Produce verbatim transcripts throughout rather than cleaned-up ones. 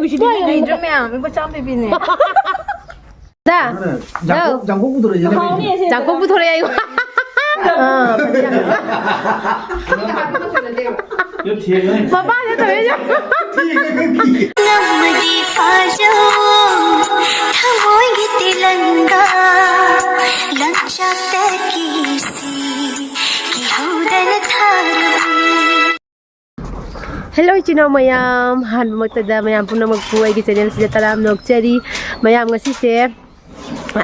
ꯂꯩꯗ꯭ꯔꯣ ꯃꯌꯥꯝ? ꯂꯨꯄꯥ ꯆꯥꯝ ꯄꯤꯕꯤꯅꯦ꯫ ꯗꯥ, ꯖꯥꯡꯀꯣꯛ, ꯖꯥꯡꯀꯣꯛ ꯄꯨꯊꯣꯔꯛꯏꯁꯦ ꯅꯪ ꯀꯩꯒꯤꯅꯣ? ꯖꯥꯡꯀꯣꯛ ꯄꯨꯊꯣꯔꯛꯑꯦ ꯑꯩ꯫ ꯑꯥ, ꯃꯄꯥꯁꯦ ꯇꯧꯔꯛꯏꯁꯦ꯫ ꯊꯦꯡꯉꯦ ꯅꯪ꯫ ꯅꯝꯃꯗꯤ ꯐꯥꯖꯧ, ꯊꯃꯣꯏꯒꯤ ꯇꯤꯂꯪꯒꯥ, ꯂꯪꯆꯥꯛꯇ ꯀꯤꯁꯤ, ꯀꯤꯍꯧꯗꯅ ꯊꯥꯔꯨ꯫ ꯍꯦꯜꯂꯣ, ꯏꯆꯤꯟ ꯏꯅꯥꯎ ꯃꯌꯥꯝ, ꯑꯍꯥꯟꯕꯃꯛꯇꯗ ꯃꯌꯥꯝ ꯄꯨꯝꯅꯃꯛꯄꯨ ꯑꯩꯒꯤ ꯆꯦꯅꯦꯜꯁꯤꯗ ꯇꯔꯥꯝꯅ ꯑꯣꯛꯆꯔꯤ꯫ ꯃꯌꯥꯝ, ꯉꯁꯤꯁꯦ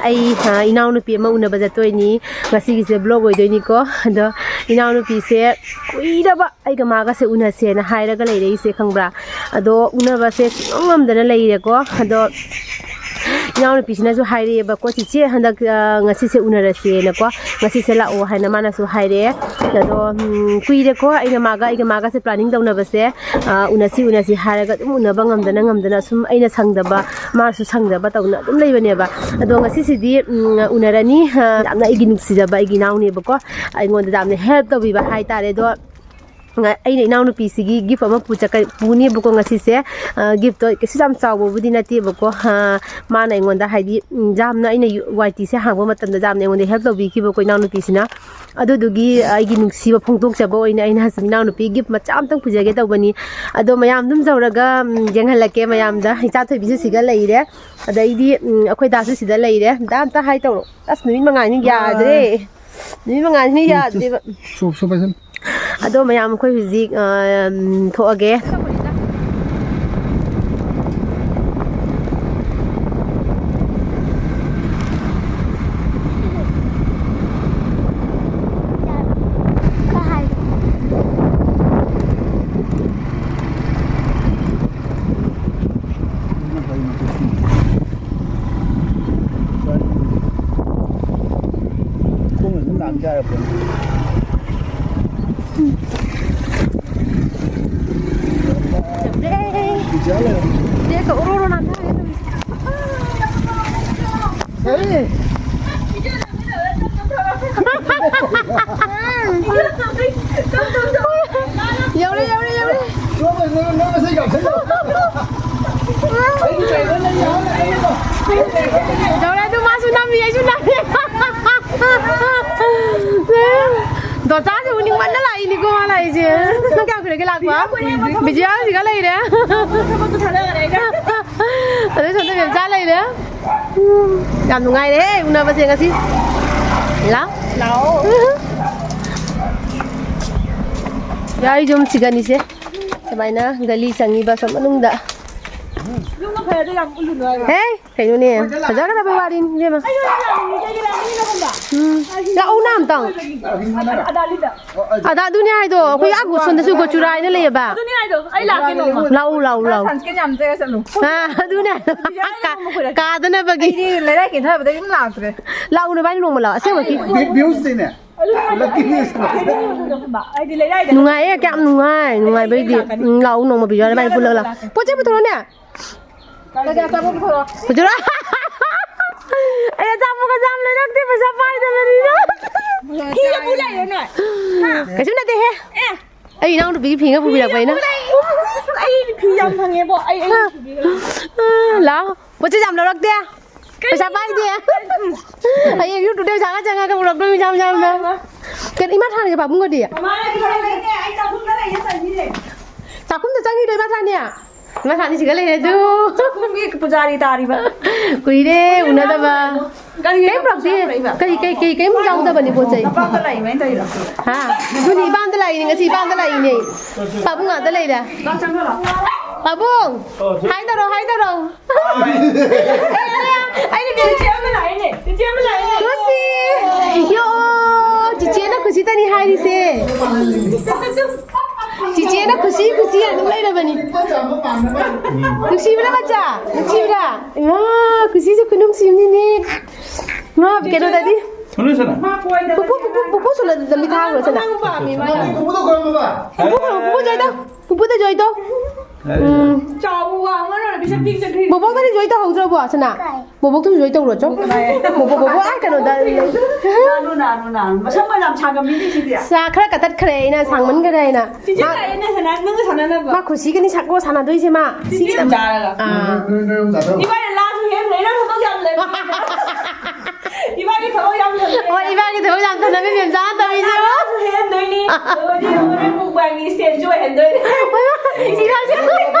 ꯑꯩ, ꯑ, ꯏꯅꯥꯎꯅꯨꯄꯤ ꯑꯃ ꯎꯅꯕ ꯆꯠꯇꯣꯏꯅꯤ꯫ ꯉꯁꯤꯒꯤꯁꯦ ꯕ꯭ꯂꯣꯒ ꯑꯣꯏꯗꯣꯏꯅꯤꯀꯣ꯫ ꯑꯗꯣ ꯏꯅꯥꯎꯅꯨꯄꯤꯁꯦ ꯀꯨꯏꯔꯕ ꯑꯩꯒ ꯃꯥꯒꯁꯦ ꯎꯅꯁꯦꯅ ꯍꯥꯏꯔꯒ ꯂꯩꯔꯛꯏꯁꯦ, ꯈꯪꯕ꯭ꯔꯥ? ꯑꯗꯣ ꯎꯅꯕꯁꯦ ꯁꯨꯡꯉꯝ ꯉꯝꯗꯅ ꯂꯩꯔꯦꯀꯣ꯫ ꯑꯗꯣ ꯏꯅꯥꯎꯅꯨꯄꯤꯁꯤꯅꯁꯨ ꯍꯥꯏꯔꯛꯑꯦꯕꯀꯣ, "ꯆꯤꯆꯦ, ꯍꯟꯗꯛ, ꯑ, ꯉꯁꯤꯁꯦ ꯎꯅꯔꯁꯦꯅꯀꯣ, ꯉꯁꯤꯁꯦ ꯂꯥꯛꯑꯣ" ꯍꯥꯏꯅ ꯃꯥꯅꯁꯨ ꯍꯥꯏꯔꯛꯑꯦ꯫ ꯑꯗꯣ, ꯎꯝ, ꯀꯨꯏꯔꯦꯀꯣ ꯑꯩꯅ ꯃꯥꯒ, ꯑꯩꯒ ꯃꯥꯒꯁꯦ ꯄ꯭ꯂꯥꯅꯤꯡ ꯇꯧꯅꯕꯁꯦ, ꯑ, ꯎꯅꯁꯤ, ꯎꯅꯁꯤ ꯍꯥꯏꯔꯒ ꯑꯗꯨꯝ ꯎꯅꯕ ꯉꯝꯗꯅ, ꯉꯝꯗꯅ ꯁꯨꯝ ꯑꯩꯅ ꯁꯪꯗꯕ, ꯃꯥꯁꯨ ꯁꯪꯗꯕ ꯇꯧꯅ ꯑꯗꯨꯝ ꯂꯩꯕꯅꯦꯕ꯫ ꯑꯗꯣ ꯉꯁꯤꯁꯤꯗꯤ, ꯎꯝ, ꯎꯅꯔꯅꯤ꯫ ꯑ, ꯌꯥꯝꯅ ꯑꯩꯒꯤ ꯅꯨꯡꯁꯤꯖꯕ ꯑꯩꯒꯤ ꯏꯅꯥꯎꯅꯦꯕꯀꯣ, ꯑꯩꯉꯣꯟꯗ ꯌꯥꯝꯅ ꯍꯦꯜꯞ ꯇꯧꯕꯤꯕ ꯍꯥꯏꯇꯥꯔꯦ꯫ ꯑꯗꯣ ꯉ-, ꯑꯩꯅ ꯏꯅꯥꯎꯅꯨꯄꯤꯁꯤꯒꯤ ꯒꯤꯐ ꯑꯃ ꯄꯨꯆꯠꯀ-, ꯄꯨꯅꯦꯕꯀꯣ ꯉꯁꯤꯁꯦ꯫ ꯑ, ꯒꯤꯐꯇꯣ ꯀꯩꯁꯨ ꯌꯥꯝ ꯆꯥꯎꯕꯕꯨꯗꯤ ꯅꯠꯇꯦꯕꯀꯣ꯫ ꯑ, ꯃꯥꯅ ꯑꯩꯉꯣꯟꯗ ꯍꯥꯏꯗꯤ, ꯎꯝ, ꯌꯥꯝꯅ ꯑꯩꯅ ꯌꯨ-, ꯋꯥꯏ ꯇꯤꯁꯦ ꯍꯥꯡꯕ ꯃꯇꯝꯗ ꯌꯥꯝꯅ ꯑꯩꯉꯣꯟꯗ ꯍꯦꯜꯞ ꯇꯧꯕꯤꯈꯤꯕꯀꯣ ꯏꯅꯥꯎꯅꯨꯄꯤꯁꯤꯅ꯫ ꯑꯗꯨꯗꯨꯒꯤ ꯑꯩꯒꯤ ꯅꯨꯡꯁꯤꯕ ꯐꯣꯡꯗꯣꯛꯆꯕ ꯑꯣꯏꯅ ꯑꯩꯅ ꯍꯧꯖꯤꯛ ꯏꯅꯥꯎꯅꯨꯄꯤ ꯒꯤꯐ ꯃꯆꯥ ꯑꯝꯇꯪ ꯄꯨꯖꯒꯦ ꯇꯧꯕꯅꯤ꯫ ꯑꯗꯣ ꯃꯌꯥꯝ ꯑꯗꯨꯝ ꯌꯧꯔꯒ, ꯎꯝ, ꯌꯦꯡꯍꯜꯂꯛꯀꯦ ꯃꯌꯥꯝꯗ꯫ ꯏꯆꯥ ꯊꯣꯏꯕꯤꯁꯨ ꯁꯤꯗ ꯂꯩꯔꯦ꯫ ꯑꯗꯩꯗꯤ, ꯎꯝ, ꯑꯩꯈꯣꯏ ꯗꯥꯁꯨ ꯁꯤꯗ ꯂꯩꯔꯦ꯫ ꯗꯥ, ꯑꯝꯇ ꯍꯥꯏ ꯇꯧꯔꯣ꯫ ꯑꯁ, ꯅꯨꯃꯤꯠ ꯃꯉꯥꯅꯤ ꯌꯥꯗ꯭ꯔꯦ꯫ ꯅꯨꯃꯤꯠ ꯃꯉꯥꯅꯤ ꯌꯥꯗ꯭ꯔꯦꯕ꯫ ꯁꯣ-, ꯁꯣ ꯄꯥꯏꯁꯟ꯫ ꯑꯗꯣ ꯃꯌꯥꯝ ꯑꯩꯈꯣꯏ ꯍꯧꯖꯤꯛ, ꯑ, ꯎꯝ, ꯊꯣꯛꯑꯒꯦ꯫ ꯈꯣꯡꯅ ꯑꯗꯨꯝ ꯂꯥꯛꯑꯝ ꯌꯥꯔꯕꯅꯤ꯫ ꯕ꯭ꯔꯦꯛꯀ ꯑꯣꯔꯣ ꯑꯣꯔꯣ ꯅꯥꯟꯊꯔꯦ ꯇꯧꯔꯤꯁꯦ꯫ ꯀꯔꯤ? ꯌꯧꯔꯦ, ꯌꯧꯔꯦ, ꯌꯧꯔꯦ꯫ ꯅꯪ ꯃꯁꯤ ꯀꯥꯞꯁꯤꯜꯂꯣ꯫ ꯕꯤꯖꯤꯌꯥꯁꯤꯒ ꯂꯩꯔꯦ꯫ ꯑꯗꯩ ꯁꯣꯝꯗ ꯃꯦꯝꯆꯥ ꯂꯩꯔꯦ꯫ ꯌꯥꯝ ꯅꯨꯡꯉꯥꯏꯔꯦ ꯎꯅꯕꯁꯦ ꯉꯁꯤ꯫ ꯂꯥꯎ꯫ ꯂꯥꯎ꯫ ꯌꯥꯏ, ꯌꯨꯝ ꯁꯤꯒꯅꯤꯁꯦ꯫ ꯁꯨꯃꯥꯏꯅ ꯒꯂꯤ ꯆꯪꯉꯤꯕ ꯁꯣꯝ ꯃꯅꯨꯡꯗ꯫ ꯌꯨꯝꯒ ꯐꯔꯗꯤ ꯌꯥꯝ ꯎꯠꯂꯨꯅꯨ ꯍꯥꯏꯕ꯫ ꯍꯦ, ꯀꯩꯅꯣꯅꯦ? ꯐꯖꯒꯗꯕ ꯋꯥꯔꯤꯅꯤ, ꯏꯕꯦꯝꯃ꯫ ꯑꯩꯁꯨ ꯌꯥꯝ ꯌꯦꯡꯅꯤꯡꯉꯦ, ꯀꯩꯒꯤ ꯂꯥꯛꯅꯤꯡꯉꯤꯅꯣ ꯈꯪꯕ꯭ꯔꯥ? ꯎꯝ꯫ ꯂꯥꯛꯎꯅ ꯑꯝꯇꯪ꯫ ꯑꯗꯥ, ꯑꯗꯥ ꯂꯤꯗ꯫ ꯑꯗ ꯑꯗꯨꯅꯦ ꯍꯥꯏꯗꯣ, ꯑꯩꯈꯣꯏ ꯑꯥ ꯁꯣꯝꯗꯁꯨ ꯒꯣꯆꯨꯔꯥ ꯍꯥꯏꯅ ꯂꯩꯌꯦꯕ꯫ ꯑꯗꯨꯅꯦ ꯍꯥꯏꯗꯣ, ꯑꯩ ꯂꯥꯛꯀꯦ ꯅꯣꯡꯃ꯫ ꯂꯥꯛꯎ, ꯂꯥꯛꯎ, ꯂꯥꯛꯎ꯫ Sunscreen ꯌꯥꯝ ꯇꯩꯔ ꯆꯠꯂꯨ꯫ ꯑꯥ, ꯑꯗꯨꯅꯦ꯫ ꯌꯥꯏ, ꯅꯣꯡꯃ ꯀꯣꯏꯔꯛꯀꯦ꯫ ꯀꯥꯗꯅꯕꯒꯤ꯫ ꯑꯩꯗꯤ ꯂꯩꯔꯥꯏ ꯀꯦꯟꯊꯕꯗꯒꯤ ꯑꯗꯨꯝ ꯂꯥꯛꯇ꯭ꯔꯦ꯫ ꯂꯥꯛꯎ, ꯅꯕꯥꯅꯤ ꯅꯣꯡꯃ ꯂꯥꯛꯑꯣ, ꯑꯁꯦꯡꯕꯒꯤ꯫ ꯑꯩ ꯚꯤ-, views ꯇꯤꯅꯦ꯫ ꯑꯗꯨ ꯍꯥꯏꯗꯤ lucky news꯫ ꯑꯩꯗꯤ ꯂꯩꯔꯥꯏꯗ ꯅꯨꯡꯉꯥꯏꯌꯦ, ꯀꯌꯥꯝ ꯅꯨꯡꯉꯥꯏ, ꯅꯨꯡꯉꯥꯏꯕꯩꯗꯤ꯫ ꯑꯩ ꯂꯥꯛꯀꯅꯤ꯫ ꯎꯝ, ꯂꯥꯛꯎ, ꯅꯣꯡꯃ ꯚꯤꯗꯤꯑꯣ ꯅꯕꯥꯅꯤ ꯄꯨꯜꯂꯒ ꯂꯥꯛꯑꯣ꯫ ꯄꯣꯠ ꯆꯩ ꯄꯨꯊꯣꯔꯛꯑꯣꯅꯦ꯫ ꯀꯔꯤ ꯑꯆꯥꯄꯣꯠ ꯄꯨꯊꯣꯔꯛꯑꯣ? ꯄꯨꯊꯣꯔꯛꯑꯣ꯫ ꯑꯩ ꯑꯆꯥꯄꯣꯠꯀ ꯌꯥꯝ ꯂꯩꯔꯛꯇꯦ, ꯄꯩꯁꯥ ꯄꯥꯏꯗꯕꯅꯤꯅ꯫ ꯐꯤꯒ ꯄꯨ ꯂꯥꯛꯏꯔꯣ ꯅꯣꯏ? ꯍꯥ? ꯀꯩꯁꯨ ꯅꯠꯇꯦꯍꯦ꯫ ꯑꯦ꯫ ꯑꯩ ꯏꯅꯥꯎꯅꯨꯄꯤꯒꯤ ꯐꯤꯒ ꯄꯨꯕꯤꯔꯛꯄ ꯑꯩꯅ꯫ ꯑꯩ ꯐꯤ ꯌꯥꯝ ꯐꯪꯉꯦꯕꯣ꯫ ꯑꯩ, ꯑꯩ ꯐꯤꯒ ꯂꯥꯛꯑꯣ꯫ ꯄꯣꯠ ꯆꯩ ꯌꯥꯝ ꯂꯧꯔꯛꯇꯦ꯫ ꯄꯩꯁꯥ ꯄꯥꯏꯗꯦ꯫ ꯍꯌꯦꯡ YouTube ꯇ ꯄꯩꯁꯥꯒ ꯆꯪꯉꯒ ꯄꯨꯔꯛꯇꯣꯏ ꯃꯤꯁꯥ ꯃꯁꯥꯅ꯫ ꯀꯩꯅꯣ, ꯏꯃꯥ ꯊꯥꯅꯒꯤ ꯄꯥꯕꯨꯡꯒꯗꯤ? ꯃꯃꯥꯅ ꯑꯩ ꯈꯔ ꯂꯩꯔꯦ, ꯑꯩ ꯆꯥꯛꯈꯨꯝꯗ ꯂꯩꯔꯦ, ꯆꯪꯉꯤꯅꯦ꯫ ꯆꯥꯛꯈꯨꯝꯗ ꯆꯪꯉꯤꯗꯣ ꯏꯃꯥ ꯊꯥꯅꯤ? ꯏꯃꯥ ꯊꯥꯅꯤ ꯁꯤꯒ ꯂꯩꯔꯦ ꯑꯗꯨ꯫ ꯆꯥꯛꯈꯨꯝꯒꯤ ꯄꯨꯖꯥꯔꯤ ꯇꯥꯔꯤꯕ꯫ ꯀꯨꯏꯔꯦ ꯎꯅꯗꯕ꯫ ꯀꯔꯤ ꯀꯩꯝ ꯄꯨꯔꯛꯇꯦ꯫ ꯄꯨꯔꯛꯏꯕ? ꯀꯔꯤ, ꯀꯩ, ꯀꯩ, ꯀꯩꯝ ꯌꯥꯎꯗꯕꯅꯤ ꯄꯣꯠ ꯆꯩ꯫ ꯅꯄꯥꯝꯗ ꯂꯥꯛꯏꯕ ꯑꯩꯅ ꯇꯧꯔꯤꯔꯣ? ꯍꯥ? ꯑꯗꯨꯅꯤ ꯏꯄꯥꯝꯗ ꯂꯥꯛꯏꯅꯦ, ꯉꯁꯤ ꯏꯄꯥꯝꯗ ꯂꯥꯛꯏꯅꯦ꯫ ꯄꯥꯕꯨꯡ ꯑꯥꯗ ꯂꯩꯔꯦ꯫ ꯆꯥꯛ ꯆꯪꯉꯔꯣ? ꯄꯥꯕꯨꯡ! ꯍꯥꯏꯗꯔꯣ, ꯍꯥꯏꯗꯔꯣ꯫ ꯑꯩꯅ ꯆꯤꯆꯦ ꯑꯃ ꯂꯥꯛꯏꯅꯦ, ꯆꯤꯆꯦ ꯑꯃ ꯂꯥꯛꯏꯅꯦ꯫ ꯂꯨꯁꯤ! ꯌꯣ! ꯆꯤꯆꯦꯅ ꯈꯨꯁꯤꯇꯅꯤ ꯍꯥꯏꯔꯤꯁꯦ꯫ ꯆꯤꯆꯦꯅ ꯈꯨꯁꯤ ꯈꯨꯁꯤ ꯑꯗꯨꯝ ꯂꯩꯔꯕꯅꯤ꯫ ꯅꯨꯡꯁꯤꯕ꯭ꯔꯥ ꯃꯆꯥ? ꯅꯨꯡꯁꯤꯕ꯭ꯔꯥ? ꯏꯃꯥ, ꯈꯨꯁꯤꯁꯦ ꯈꯨꯅꯨꯡꯁꯤ ꯑꯃꯅꯤꯅꯦ꯫ ꯏꯃꯥ, ꯀꯩꯅꯣꯗꯗꯤ꯫ ꯄꯨꯄꯨ, ꯄꯨꯄꯨ, ꯄꯨꯄꯨ ꯁꯣꯝꯗ ꯂꯝꯕꯤ ꯊꯥꯈ꯭ꯔꯣ ꯁꯤꯅ꯫ ꯄꯨꯄꯨ ꯈꯔ, ꯄꯨꯄꯨ ꯖꯣꯏꯗꯣ꯫ ꯄꯨꯄꯨꯗ ꯖꯣꯏꯗꯣ꯫ ꯎꯝ꯫ ꯆꯥꯎꯕ ꯋꯥꯡꯕ ꯂꯣꯏꯔꯦ, ꯄꯤꯁꯛ ꯄꯤꯛꯇ ꯈ꯭ꯔꯤꯁ꯫ ꯕꯣꯕꯣꯛꯇꯗꯤ ꯖꯣꯏ ꯇꯧꯍꯧꯗ꯭ꯔꯕꯣ ꯁꯅꯥ? ꯕꯣꯕꯣꯛꯇꯁꯨ ꯖꯣꯏ ꯇꯧꯔꯣ ꯆꯣ꯫ ꯕꯣꯕꯣꯛ, ꯕꯣꯕꯣꯛ ꯑꯥ ꯀꯩꯅꯣꯗ꯫ ꯅꯥꯅꯨ, ꯅꯥꯅꯨ, ꯅꯥꯅꯨ꯫ ꯃꯁꯝ ꯌꯥꯝ ꯁꯥꯡꯉꯝꯃꯤꯅꯦ ꯁꯤꯗꯤ꯫ ꯁꯥ ꯈꯔ ꯀꯛꯊꯠꯈ꯭ꯔꯦ ꯑꯩꯅ ꯁꯥꯡꯃꯟꯈ꯭ꯔꯦ ꯍꯥꯏꯅ꯫ ꯆꯤꯆꯦ ꯃꯥ, ꯂꯥꯛꯑꯦꯅꯦ ꯁꯅꯥ, ꯅꯪꯒ ꯁꯥꯟꯅꯅꯕ꯫ ꯃꯥ ꯈꯨꯁꯤꯒꯅꯤ ꯁꯥꯀꯣ ꯁꯥꯟꯅꯗꯣꯏꯁꯦ ꯃꯥ꯫ ꯁꯤꯒꯤꯗ꯫ ꯆꯥꯔꯒ꯫ ꯑꯥ꯫ ꯅꯣꯏ, ꯅꯣꯏ, ꯅꯣꯏ ꯑꯍꯨꯝ ꯆꯥꯊꯣꯛꯑꯣ꯫ ꯏꯕꯥꯅꯤ ꯂꯥꯁꯨ ꯍꯦꯟ ꯂꯩꯔ ꯊꯕꯛ ꯌꯥꯝ ꯂꯩ꯫ ꯏꯕꯥꯒꯤ ꯊꯕꯛ ꯌꯥꯝ ꯊꯝꯃꯦ꯫ ꯍꯣꯏ, ꯏꯕꯥꯒꯒꯤ ꯊꯕꯛ ꯌꯥꯝ ꯊꯝꯅꯕ ꯃꯦꯝꯆꯥ ꯇꯧꯔꯤꯅꯦ꯫ ꯍꯦꯟꯗꯣꯏꯅꯤ꯫ ꯍꯣꯔꯦꯟ ꯃꯨꯛꯕꯥꯡꯒꯤ stand ꯁꯨ ꯑꯣꯏꯍꯟꯗꯣꯏꯅꯤ꯫ ꯏꯕꯥꯒꯤ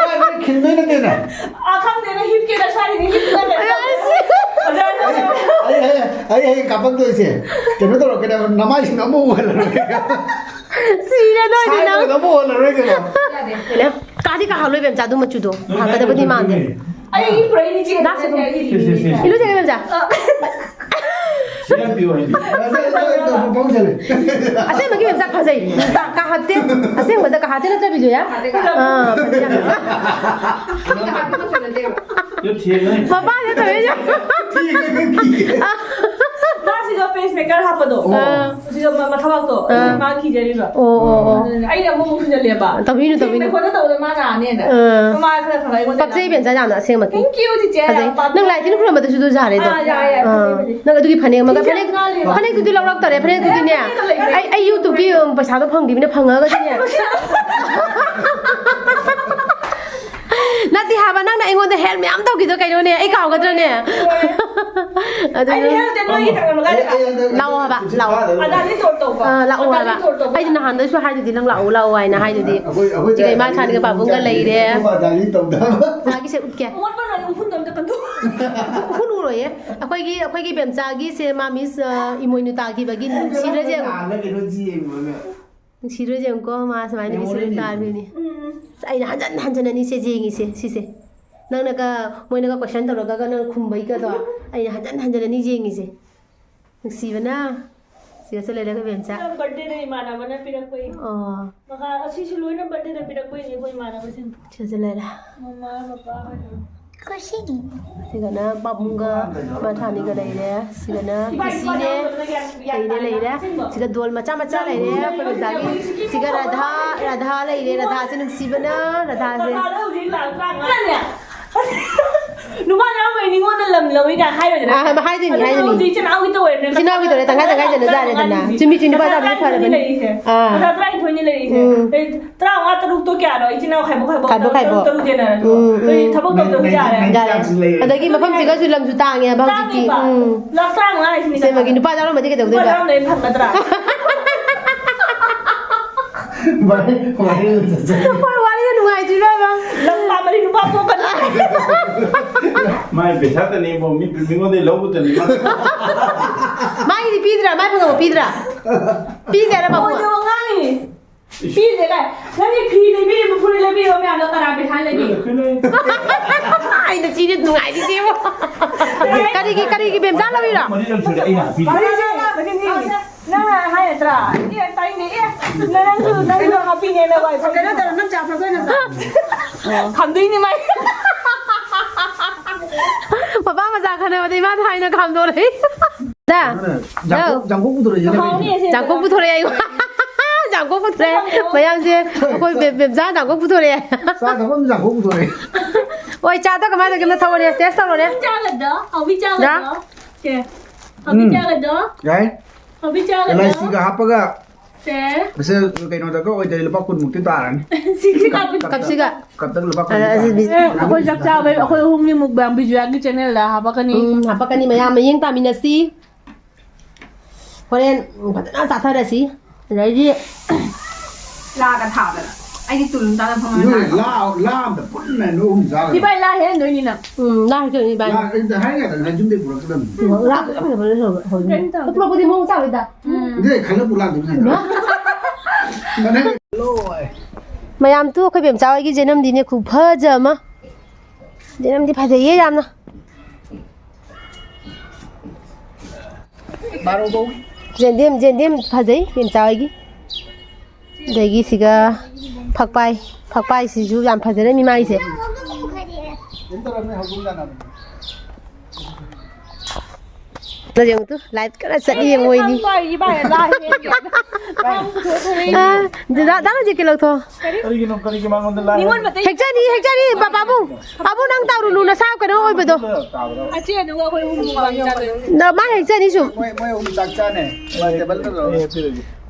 ꯈꯤꯟꯗꯣꯏ ꯅꯠꯇꯦꯅꯦ꯫ ꯑ ꯈꯪꯗꯦꯅ ꯍꯤꯞꯀꯦꯅ ꯁ꯭ꯋꯥꯏꯗ ꯍꯤꯞꯇꯅ ꯂꯩꯔꯦ꯫ ꯑꯩ ꯍꯌꯦꯡ ꯍꯌꯦꯡ ꯀꯥꯞꯄꯛꯇꯣꯏꯁꯦ ꯀꯩꯅꯣ ꯇꯧꯔꯛꯀꯅꯦꯕ, ꯅꯃꯥꯏꯁꯤꯡꯗꯣ ꯑꯃꯨꯛ ꯎꯍꯜꯂꯔꯣꯏ꯫ ꯁꯤꯔꯗꯣꯏꯅꯤ ꯅꯪ꯫ ꯁꯥꯏꯕꯗꯣ ꯑꯃꯨꯛ ꯎꯍꯜꯂꯔꯣꯏ ꯀꯩꯅꯣ꯫ ꯀꯥꯗꯤ ꯀꯥꯍꯜꯂꯣꯏ ꯃꯦꯝꯆꯥ, ꯑꯗꯨ ꯃꯆꯨꯗꯣ ꯐꯒꯗꯕꯗꯤ ꯃꯥꯟꯗꯦ꯫ ꯑꯩ ꯄꯨꯔꯛꯏꯅꯤ ꯆꯦ꯫ ꯂꯥꯛꯁꯦ ꯑꯗꯨꯝ꯫ ꯁꯤ, ꯁꯤ, ꯁꯤ꯫ ꯏꯂꯨꯖꯒꯦ ꯃꯦꯝꯆꯥ꯫ ꯁꯤ ꯌꯥꯝ ꯄꯤꯌꯨ ꯍꯥꯏꯕꯤ꯫ ꯑꯁꯦꯡꯕꯒꯤ ꯃꯦꯝꯆꯥ ꯐꯖꯩ꯫ ꯀꯥ- ꯀꯥꯍꯠꯇꯦ꯫ ꯑꯁꯦꯡꯕꯗ ꯀꯥꯍꯠꯇꯦ ꯅꯠꯇ꯭ꯔ ꯕꯤꯖꯣꯌꯥ? ꯑꯥ, ꯐꯖꯩ ꯌꯥꯝ꯫ ꯌꯥꯝ ꯊꯦꯡꯉꯦ꯫ ꯃꯄꯥꯁꯦ ꯇꯧꯔꯤꯁꯦ꯫ ꯃꯥꯁꯤꯗ pacemaker ꯍꯥꯞꯄꯗꯣ꯫ ꯑꯥ꯫ ꯁꯤꯗ ꯃ- ꯃꯊꯕꯥꯛꯇꯣ꯫ ꯑꯥ꯫ ꯃꯥ ꯀꯤꯖꯔꯤꯕ꯫ ꯑꯣ, ꯑꯣ, ꯑꯣ꯫ ꯑꯩꯅ ꯑꯃꯨꯛ ꯑꯃꯨꯛ ꯁꯤꯖꯜꯂꯦꯕ꯫ ꯇꯧꯕꯤꯅꯨ, ꯇꯧꯕꯤꯅꯨ꯫ ꯊꯦꯡꯅ ꯈꯣꯠꯅ ꯇꯧꯕꯗ ꯃꯥ ꯅꯥꯅꯦꯅ꯫ ꯑꯥ꯫ ꯃꯃꯥ ꯈꯔ ꯈꯔ ꯑꯩꯉꯣꯟꯗ ꯄꯛꯆꯩ ꯃꯦꯝꯆꯥ ꯌꯥꯝꯅ ꯑꯁꯦꯡꯕꯒꯤ꯫ Thank you, ꯆꯤꯆꯦ꯫ ꯐꯖꯩ꯫ ꯌꯥꯝ ꯄꯥꯝꯃꯦ꯫ ꯅꯪ ꯂꯥꯏ ꯇꯤꯟ ꯈꯨꯔꯨꯝꯕꯗꯁꯨ ꯑꯗꯨ ꯌꯥꯔꯦ ꯑꯗꯣ꯫ ꯑꯥ, ꯌꯥꯏ, ꯌꯥꯏ, ꯑꯥ꯫ ꯐꯖꯩ꯫ ꯅꯪ ꯑꯗꯨꯒꯤ ꯐꯅꯦꯛ ꯑꯃꯒ ꯁꯤꯁꯦ ꯐꯅꯦꯛ ꯌꯥꯝ ꯅꯥꯜꯂꯦꯕ꯫ ꯐꯅꯦꯛꯇꯨꯗꯤ ꯂꯧꯔꯛꯇꯔꯦ꯫ ꯐꯅꯦꯛꯇꯨꯗꯤꯅꯦ꯫ ꯑꯩ ꯑꯩ YouTubeꯀꯤ ꯄꯩꯁꯥꯗꯣ ꯐꯪꯗ꯭ꯔꯤꯕꯅꯤꯅ ꯐꯪꯉꯒꯗꯤꯅꯦ꯫ ꯅꯠꯇꯦ ꯍꯥꯏꯕ, ꯅꯪꯅ ꯑꯩꯉꯣꯟꯗ help ꯃꯌꯥꯝ ꯇꯧꯈꯤꯗꯣ ꯀꯩꯅꯣꯅꯦ? ꯑꯩ ꯀꯥꯎꯒꯗ꯭ꯔꯅꯦ? ꯑꯗꯨ ꯑꯩꯗꯤ help ꯇꯧ ꯅꯣꯏꯒꯤ ꯇꯧꯔꯝꯃꯒ꯫ ꯂꯥꯛꯑꯣ ꯍꯥꯏꯕ, ꯂꯥꯛꯑꯣ꯫ ꯑꯗꯥꯅꯤ ꯇꯣꯔ ꯇꯧꯕ꯫ ꯑꯥ, ꯂꯥꯛꯑꯣ ꯑꯗꯥꯅꯤ ꯍꯥꯏꯕ꯫ ꯇꯣꯔ ꯇꯧꯕ꯫ ꯑꯩꯗꯤ ꯅꯍꯥꯟꯗꯩꯁꯨ ꯍꯥꯏꯗꯨꯗꯤ ꯅꯪ ꯂꯥꯛꯑꯣ ꯂꯥꯛꯑꯣ ꯍꯥꯏꯅ ꯍꯥꯏꯗꯨꯗꯤ꯫ ꯑꯩꯈꯣꯏ- ꯑꯩꯈꯣꯏ ꯁꯤꯒ ꯏꯃꯥ ꯁꯥꯅꯤꯒ ꯄꯥꯕꯨꯡꯒ ꯂꯩꯔꯦ꯫ ꯑꯩꯈꯣꯏ ꯑꯗꯥꯅꯤ ꯇꯧꯗꯕ꯫ ꯃꯥꯒꯤꯁꯦ ꯎꯠꯀꯦ꯫ ꯃꯣꯠꯄ ꯂꯣꯏꯔꯦ, ꯎꯐꯨꯟꯗꯣ ꯑꯝꯇ ꯀꯟꯊꯣꯛ꯫ ꯎꯐꯨꯟ ꯎꯔꯣꯏꯌꯦ꯫ ꯑꯩꯈꯣꯏꯒꯤ ꯑꯩꯈꯣꯏꯒꯤ ꯕꯦꯝꯆꯥꯒꯤꯁꯦ ꯃꯥ ꯃꯤꯁ, ꯑ, ꯏꯃꯣꯏꯅꯨ ꯇꯥꯈꯤꯕꯒꯤ ꯅꯨꯡꯁꯤꯔꯁꯦ꯫ ꯅꯍꯥꯟꯅ ꯀꯩꯅꯣ ꯌꯦꯡꯕꯅꯦ꯫ ꯅꯨꯡꯁꯤꯔꯁꯦ ꯌꯦꯡꯉꯨꯀꯣ, ꯃꯥ ꯁꯨꯃꯥꯏꯅ ꯃꯤꯁ ꯃꯦꯃꯣꯔꯤ ꯇꯥꯈꯤꯕꯅꯤ꯫ ꯑꯁ, ꯑꯩꯅ ꯍꯟꯖꯟ ꯍꯟꯖꯟꯅꯅꯤ ꯁꯦ ꯌꯦꯡꯉꯤꯁꯦ ꯁꯤꯁꯦ꯫ ꯅꯪꯅꯒ ꯃꯣꯏꯅꯒ question ꯇꯧꯔꯒ ꯅꯪ ꯈꯨꯝꯕꯩꯒꯗꯣ ꯑꯩꯅ ꯍꯟꯖꯟ ꯍꯟꯖꯟꯅꯅꯤ ꯌꯦꯡꯉꯤꯁꯦ꯫ ꯅꯨꯡꯁꯤꯕꯅ꯫ ꯁꯤꯒ ꯆꯠ ꯂꯩꯔꯦ ꯑꯩꯈꯣꯏ ꯕꯦꯝꯆꯥ꯫ ꯅꯪ birthdayꯗ ꯏꯃꯥꯟꯅꯕꯅ ꯄꯤꯔꯛꯄꯩ꯫ ꯑꯣ꯫ ꯃꯈꯥ ꯑꯁꯤꯁꯨ ꯂꯣꯏꯅ birthdayꯗ ꯄꯤꯔꯛꯄꯩꯅꯦ ꯑꯩꯈꯣꯏ ꯏꯃꯥꯟꯅꯕꯁꯤꯡ꯫ ꯁꯤꯒ ꯆꯠ ꯂꯩꯔꯦ꯫ ꯃꯃꯥ ꯕꯕꯥ ꯍꯣꯏꯅ꯫ ꯁꯤꯒꯅ ꯄꯥꯕꯨꯡꯒ ꯃꯊꯥꯅꯤꯒ ꯂꯩꯔꯦ꯫ ꯁꯤꯒꯅ ꯄꯤꯁꯤꯅꯦ꯫ ꯂꯩꯔꯦ, ꯂꯩꯔꯦ꯫ ꯁꯤꯒ ꯗꯣꯜ ꯃꯆꯥ ꯃꯆꯥ ꯂꯩꯔꯦ ꯑꯩꯈꯣꯏ ꯕꯦꯝꯆꯥꯒꯤ꯫ ꯁꯤꯒ ꯔꯥꯙꯥ, ꯔꯥꯙꯥ ꯂꯩꯔꯦ꯫ ꯔꯥꯙꯥꯁꯦ ꯅꯨꯡꯁꯤꯕꯅ, ꯔꯥꯙꯥꯁꯦ꯫ ꯔꯥꯙꯥꯗ ꯍꯧꯖꯤꯛ ꯂꯥꯛ ꯂꯥꯛꯅꯅꯦ꯫ ꯅꯨꯄꯥ ꯌꯥꯎꯕꯩ ꯅꯤꯉꯣꯟꯗ ꯂꯝ ꯂꯧꯏ ꯀꯥꯏ ꯍꯥꯏꯔꯣꯏꯗꯅ꯫ ꯑꯥ, ꯍꯥꯏꯗꯣꯏꯅꯤ, ꯑꯗꯣ ꯍꯥꯏꯗꯣꯏꯅꯤ꯫ ꯍꯧꯖꯤꯛ ꯏꯆꯤꯟ ꯏꯅꯥꯎꯒꯤ ꯇꯧꯔꯦꯗꯅ꯫ ꯏꯆꯤꯟ ꯏꯅꯥꯎꯒꯤ ꯇꯧꯔꯦ, ꯇꯪꯈꯥꯏ ꯇꯪꯈꯥꯏ ꯆꯟꯅ ꯆꯥꯔꯦꯗꯅ꯫ ꯆꯨꯝꯃꯤ, ꯆꯨꯝꯃꯤ, ꯅꯨꯄꯥ ꯃꯆꯥ ꯆꯥꯕꯗꯤ ꯇꯔꯥꯅꯤꯊꯣꯏꯅꯤ ꯐꯔꯕꯅꯤ꯫ ꯂꯩꯔꯤꯁꯦ꯫ ꯑꯥ꯫ ꯃꯆꯥ ꯇꯔꯥꯅꯤꯊꯣꯏꯅꯤ ꯂꯩꯔꯤꯁꯦ꯫ ꯎꯝ꯫ ꯑꯗꯩ ꯇꯔꯥꯃꯉꯥ ꯇꯔꯨꯛꯇꯣ ꯀꯌꯥꯅꯣ? ꯏꯆꯤꯟ ꯏꯅꯥꯎ ꯈꯥꯏꯕꯣꯛ ꯈꯥꯏꯕꯣꯛ ꯈꯥꯏꯕꯣꯛ ꯇꯔꯨꯛ ꯈꯥꯏꯕꯣꯛ꯫ ꯇꯔꯨꯛ ꯌꯦꯟꯅꯔꯁꯨ꯫ ꯎꯝ, ꯎꯝ꯫ ꯑꯗꯩ ꯊꯕꯛ ꯇꯧꯗꯕꯁꯨ ꯌꯥꯔꯦ꯫ ꯌꯥꯔꯦ꯫ ꯑꯗꯒꯤ ꯃꯐꯝꯁꯤꯒꯁꯨ ꯂꯝꯁꯨ ꯇꯥꯡꯉꯦꯕ ꯍꯧꯖꯤꯛꯇꯤ꯫ ꯇꯥꯡꯉꯦꯕ꯫ ꯎꯝ꯫ ꯂꯥꯛ ꯇꯔꯥꯃꯉꯥ ꯍꯥꯏꯁꯤꯅꯤ ꯁꯦꯝꯃꯒꯤ ꯀꯩꯅꯣ꯫ ꯅꯨꯄꯥ ꯌꯥꯎꯔꯝꯃꯗꯤ ꯀꯩꯗꯧꯗꯣꯏꯕ? ꯅꯨꯄꯥ ꯌꯥꯎꯔꯝꯃꯗꯤ ꯐꯪꯒꯗ꯭ꯔꯥ? ꯋꯥꯔꯤ, ꯋꯥꯔꯤ ꯑꯗꯨꯝ ꯆꯠꯆꯩ꯫ ꯍꯣꯏ, ꯋꯥꯔꯤꯗꯣ ꯅꯨꯡꯉꯥꯏꯇ꯭ꯔꯤꯕ? ꯂꯝ ꯄꯥꯝꯃꯗꯤ ꯅꯨꯄꯥ ꯄꯣꯛꯀꯅꯤ꯫ ꯃꯥꯏ ꯄꯩꯁꯥꯇꯅꯦꯕꯣ, ꯃꯤ, ꯃꯤꯉꯣꯟꯗꯩ ꯂꯧꯕꯗꯅꯤ ꯃꯥ꯫ ꯃꯥꯒꯤꯗꯤ ꯄꯤꯗ꯭ꯔꯥ? ꯃꯥꯏ ꯐꯪꯉꯕ ꯄꯤꯗ꯭ꯔꯥ? ꯄꯤꯗꯦ ꯍꯥꯏꯔꯕ ꯑꯃꯨꯛ? ꯑꯣꯏꯗꯕ ꯉꯥꯡꯉꯤ꯫ ꯄꯤꯗꯦ ꯀꯥꯏ꯫ ꯅꯪꯒꯤ ꯐꯤ ꯂꯩꯕꯤꯔꯤꯕ, ꯐꯨꯔꯤꯠ ꯂꯩꯕꯤꯔꯤꯕ ꯃꯌꯥꯝꯗꯣ ꯀꯅꯥ ꯄꯩꯁꯥ ꯂꯩꯕꯤ? ꯑꯩꯅ ꯁꯤꯗꯤ ꯅꯨꯡꯉꯥꯏꯔꯤꯁꯦꯕꯣ꯫ ꯀꯔꯤꯒꯤ, ꯀꯔꯤꯒꯤ ꯕꯦꯝꯆꯥ ꯂꯧꯔꯤꯔꯣ? ꯃꯔꯤ ꯂꯝꯁꯨꯔꯦ ꯑꯩꯅ ꯍꯥꯞꯄꯤꯔꯤꯁꯦ꯫ ꯃꯔꯤ ꯂꯝꯁꯨꯔꯦ ꯑꯩꯅ ꯍꯥꯞꯄꯤꯔꯤꯁꯦ꯫ ꯅꯪ ꯍꯥꯏ ꯅꯠꯇ꯭ꯔꯥ? ꯑꯦ, ꯇꯥꯏꯅꯦ, ꯑꯦ, ꯅꯪꯁꯨ, ꯅꯪꯁꯨ ꯍꯥꯞꯄꯤꯅꯦ, ꯅꯪ ꯋꯥꯏ ꯐꯥꯏ꯫ ꯀꯩꯅꯣ ꯇꯧꯔꯣ, ꯅꯪ ꯆꯥ ꯐꯖꯅ ꯊꯛ꯫ ꯈꯝꯗꯣꯏꯅꯤ ꯃꯥꯏ꯫ ꯃꯄꯥ ꯃꯆꯥ ꯈꯟꯅꯕꯗ ꯏꯃꯥ ꯊꯥꯏꯅ ꯈꯥꯝꯗꯣꯔꯛꯏ꯫ ꯗꯥ꯫ ꯑꯗꯨꯅ ꯖꯥꯡꯀꯣꯛ, ꯍꯥꯎ꯫ ꯖꯥꯡꯀꯣꯛ ꯄꯨꯊꯣꯔꯛꯏꯁꯦ ꯍꯥꯎꯅꯤ ꯅꯪꯒꯤ꯫ ꯑꯁꯤ꯫ ꯖꯥꯡꯀꯣꯛ ꯄꯨꯊꯣꯔꯛꯑꯦ ꯑꯩꯉꯣꯟꯗ꯫ ꯖꯥꯡꯀꯣꯛ ꯄꯨꯊꯣꯔꯛꯑꯦ꯫ ꯃꯌꯥꯝꯁꯦ ꯑꯩꯈꯣꯏ ꯕꯦ-, ꯕꯦꯝꯆꯥ ꯖꯥꯡꯀꯣꯛ ꯄꯨꯊꯣꯔꯛꯑꯦ꯫ ꯆꯥ ꯊꯛꯐꯝ ꯖꯥꯡꯀꯣꯛ ꯄꯨꯊꯣꯔꯛꯑꯦ꯫ ꯍꯣꯏ, ꯆꯥꯗꯣ ꯀꯃꯥꯏꯅ ꯇꯧꯒꯦ? ꯑꯝꯇ ꯊꯛꯑꯣꯅꯦ, taste ꯇꯧꯔꯣꯅꯦ꯫ ꯍꯥꯎꯕꯤ ꯆꯥꯒꯗ꯭ꯔꯣ? ꯍꯥꯎꯕꯤ ꯆꯥꯒꯗ꯭ꯔꯣ? ꯗꯥ꯫ ꯁꯦ꯫ ꯍꯥꯎꯕꯤ ꯎꯝ꯫ ꯆꯥꯒꯗ꯭ꯔꯣ? ꯌꯥꯏ꯫ ꯍꯥꯎꯕꯤ ꯆꯥꯒꯗ꯭ꯔꯣ? ꯑꯦꯂꯥꯏꯆꯤꯒ ꯍꯥꯞꯄꯒ ꯁꯦ꯫ ꯃꯁꯤ ꯀꯩꯅꯣꯗꯒ ꯑꯣꯏꯗꯣꯏ ꯂꯨꯄꯥ ꯀꯨꯟꯃꯨꯛꯇꯤ ꯇꯥꯔꯅꯤ꯫ ꯁꯤꯒꯤ ꯀꯞ-, ꯀꯞꯁꯤꯒ꯫ ꯀꯞꯇꯒ ꯂꯨꯄꯥ ꯀꯨꯟ ꯑ, ꯑꯁꯤ ꯇꯥꯔꯅꯤ꯫ ꯕꯤꯁ-, ꯑꯦ, ꯑꯩꯈꯣꯏ ꯆꯥꯛ ꯆꯥꯕꯩ ꯑꯩꯈꯣꯏ ꯑꯍꯨꯝꯒꯤ mukbang ꯕꯤꯖꯨꯌꯥꯒꯤ channelꯗ ꯍꯥꯄꯛꯀꯅꯤ꯫ ꯎꯝ, ꯍꯥꯄꯛꯀꯅꯤ꯫ ꯃꯌꯥꯝ ꯃꯤꯠꯌꯦꯡ ꯇꯥꯃꯤꯟꯅꯁꯤ꯫ ꯍꯣꯔꯦꯟ ꯐꯖꯅ ꯆꯥꯊꯔꯁꯤ꯫ ꯑꯗꯩꯗꯤ ꯂꯥꯒ ꯊꯥꯗꯅ꯫ ꯑꯩꯗꯤ ꯇꯨꯂꯨ ꯆꯥꯗ ꯐꯝꯃꯒ ꯅꯣꯏ ꯆꯥꯗꯣꯏꯅꯤ꯫ ꯂꯥ, ꯂꯥ ꯑꯝꯇ ꯄꯨꯟꯅ ꯅꯣꯏ ꯑꯍꯨꯝ ꯆꯥꯔꯒ꯫ ꯏꯕꯥꯏ ꯂꯥ ꯍꯦꯟꯗꯣꯏꯅꯤ ꯅꯪ꯫ ꯎꯝ, ꯂꯥ ꯍꯦꯟꯗꯣꯏꯅꯤ ꯏꯕꯥꯏ꯫ ꯂꯥ, ꯑꯩ ꯍꯥꯏ ꯉꯥꯛꯇꯅꯤ, ꯌꯨꯝꯗꯩ ꯄꯨꯔꯛꯀꯗꯕꯅꯤ꯫ ꯎꯝ, ꯂꯥ ꯐꯖ ꯐꯖ ꯂꯩꯍꯧꯕ꯫ ꯀꯩꯅꯣ ꯇꯧꯗꯦ꯫ ꯄꯨꯂꯞꯄꯨꯗꯤ ꯃꯑꯣꯡ ꯆꯥꯔꯣꯏꯗ꯫ ꯎꯝ꯫ ꯑꯗꯨꯗꯤ ꯑꯩ ꯈꯜꯂ ꯄꯨ ꯂꯥꯛꯇꯣꯏꯅꯤ ꯀꯩꯅꯣ꯫ ꯂꯣꯏ꯫ ꯃꯌꯥꯝ ꯇꯨ ꯑꯩꯈꯣꯏ ꯕꯦꯝꯆꯥ ꯍꯣꯏꯒꯤ ꯖꯦꯅꯝꯗꯤꯅꯦ ꯈꯨꯐꯖ ꯑꯃ꯫ ꯖꯦꯅꯝꯗꯤ ꯐꯖꯩꯌꯦ ꯌꯥꯝꯅ꯫ ꯖꯦꯟꯗꯦꯝ, ꯖꯦꯟꯗꯦꯝ ꯐꯖꯩ, ꯕꯦꯝꯆꯥ ꯍꯣꯏꯒꯤ꯫ ꯑꯗꯒꯤ ꯁꯤꯒ ꯐꯛꯄꯥꯏ, ꯐꯛꯄꯥꯏꯁꯤꯁꯨ ꯌꯥꯝ ꯐꯖꯔꯝꯃꯤ ꯃꯥꯒꯤꯁꯦ꯫ ꯅꯪ ꯌꯦꯡꯉꯨ ꯇꯨ, light ꯀꯟꯅ ꯆꯠꯂꯤ ꯌꯦꯡꯉꯨ ꯃꯣꯏꯅꯤ꯫ ꯏꯕꯥꯏ, ꯏꯕꯥꯏ, ꯂꯥꯏ ꯍꯦꯟꯒꯦ꯫ ꯑ, ꯗꯥ, ꯗꯥ ꯔꯣꯖꯤꯠꯀꯤ ꯂꯧꯊꯣꯛꯑꯣ꯫ ꯀꯔꯤꯒꯤꯅꯣ, ꯀꯔꯤꯒꯤ ꯃꯉꯣꯟꯗ ꯂꯥꯏ ꯅꯤꯉꯣꯜ ꯃꯇꯩ ꯍꯦꯛꯆꯅꯤ, ꯍꯦꯛꯆꯅꯤ, ꯄꯥ-, ꯄꯥꯕꯨꯡ꯫ ꯄꯥꯕꯨꯡ, ꯅꯪ ꯇꯧꯔꯨꯅꯨ, ꯅꯁꯥ ꯀꯩꯅꯣ ꯑꯣꯏꯕꯗꯣ꯫ ꯑꯆꯦ, ꯑꯗꯨꯒ ꯑꯩꯈꯣꯏ ꯑꯍꯨꯝ ꯃꯨꯛꯕꯥꯡ ꯆꯥꯗꯣꯏꯅꯦ꯫ ꯅ-, ꯃꯥ ꯍꯦꯛ ꯆꯠꯅꯤ ꯁꯨꯝ꯫ ꯃꯣꯏ, ꯃꯣꯏ ꯑꯍꯨꯝ ꯆꯥꯛ ꯆꯥꯅꯦ꯫ ꯃꯥ ꯇꯦꯕꯜꯗ ꯂꯧꯔꯣ꯫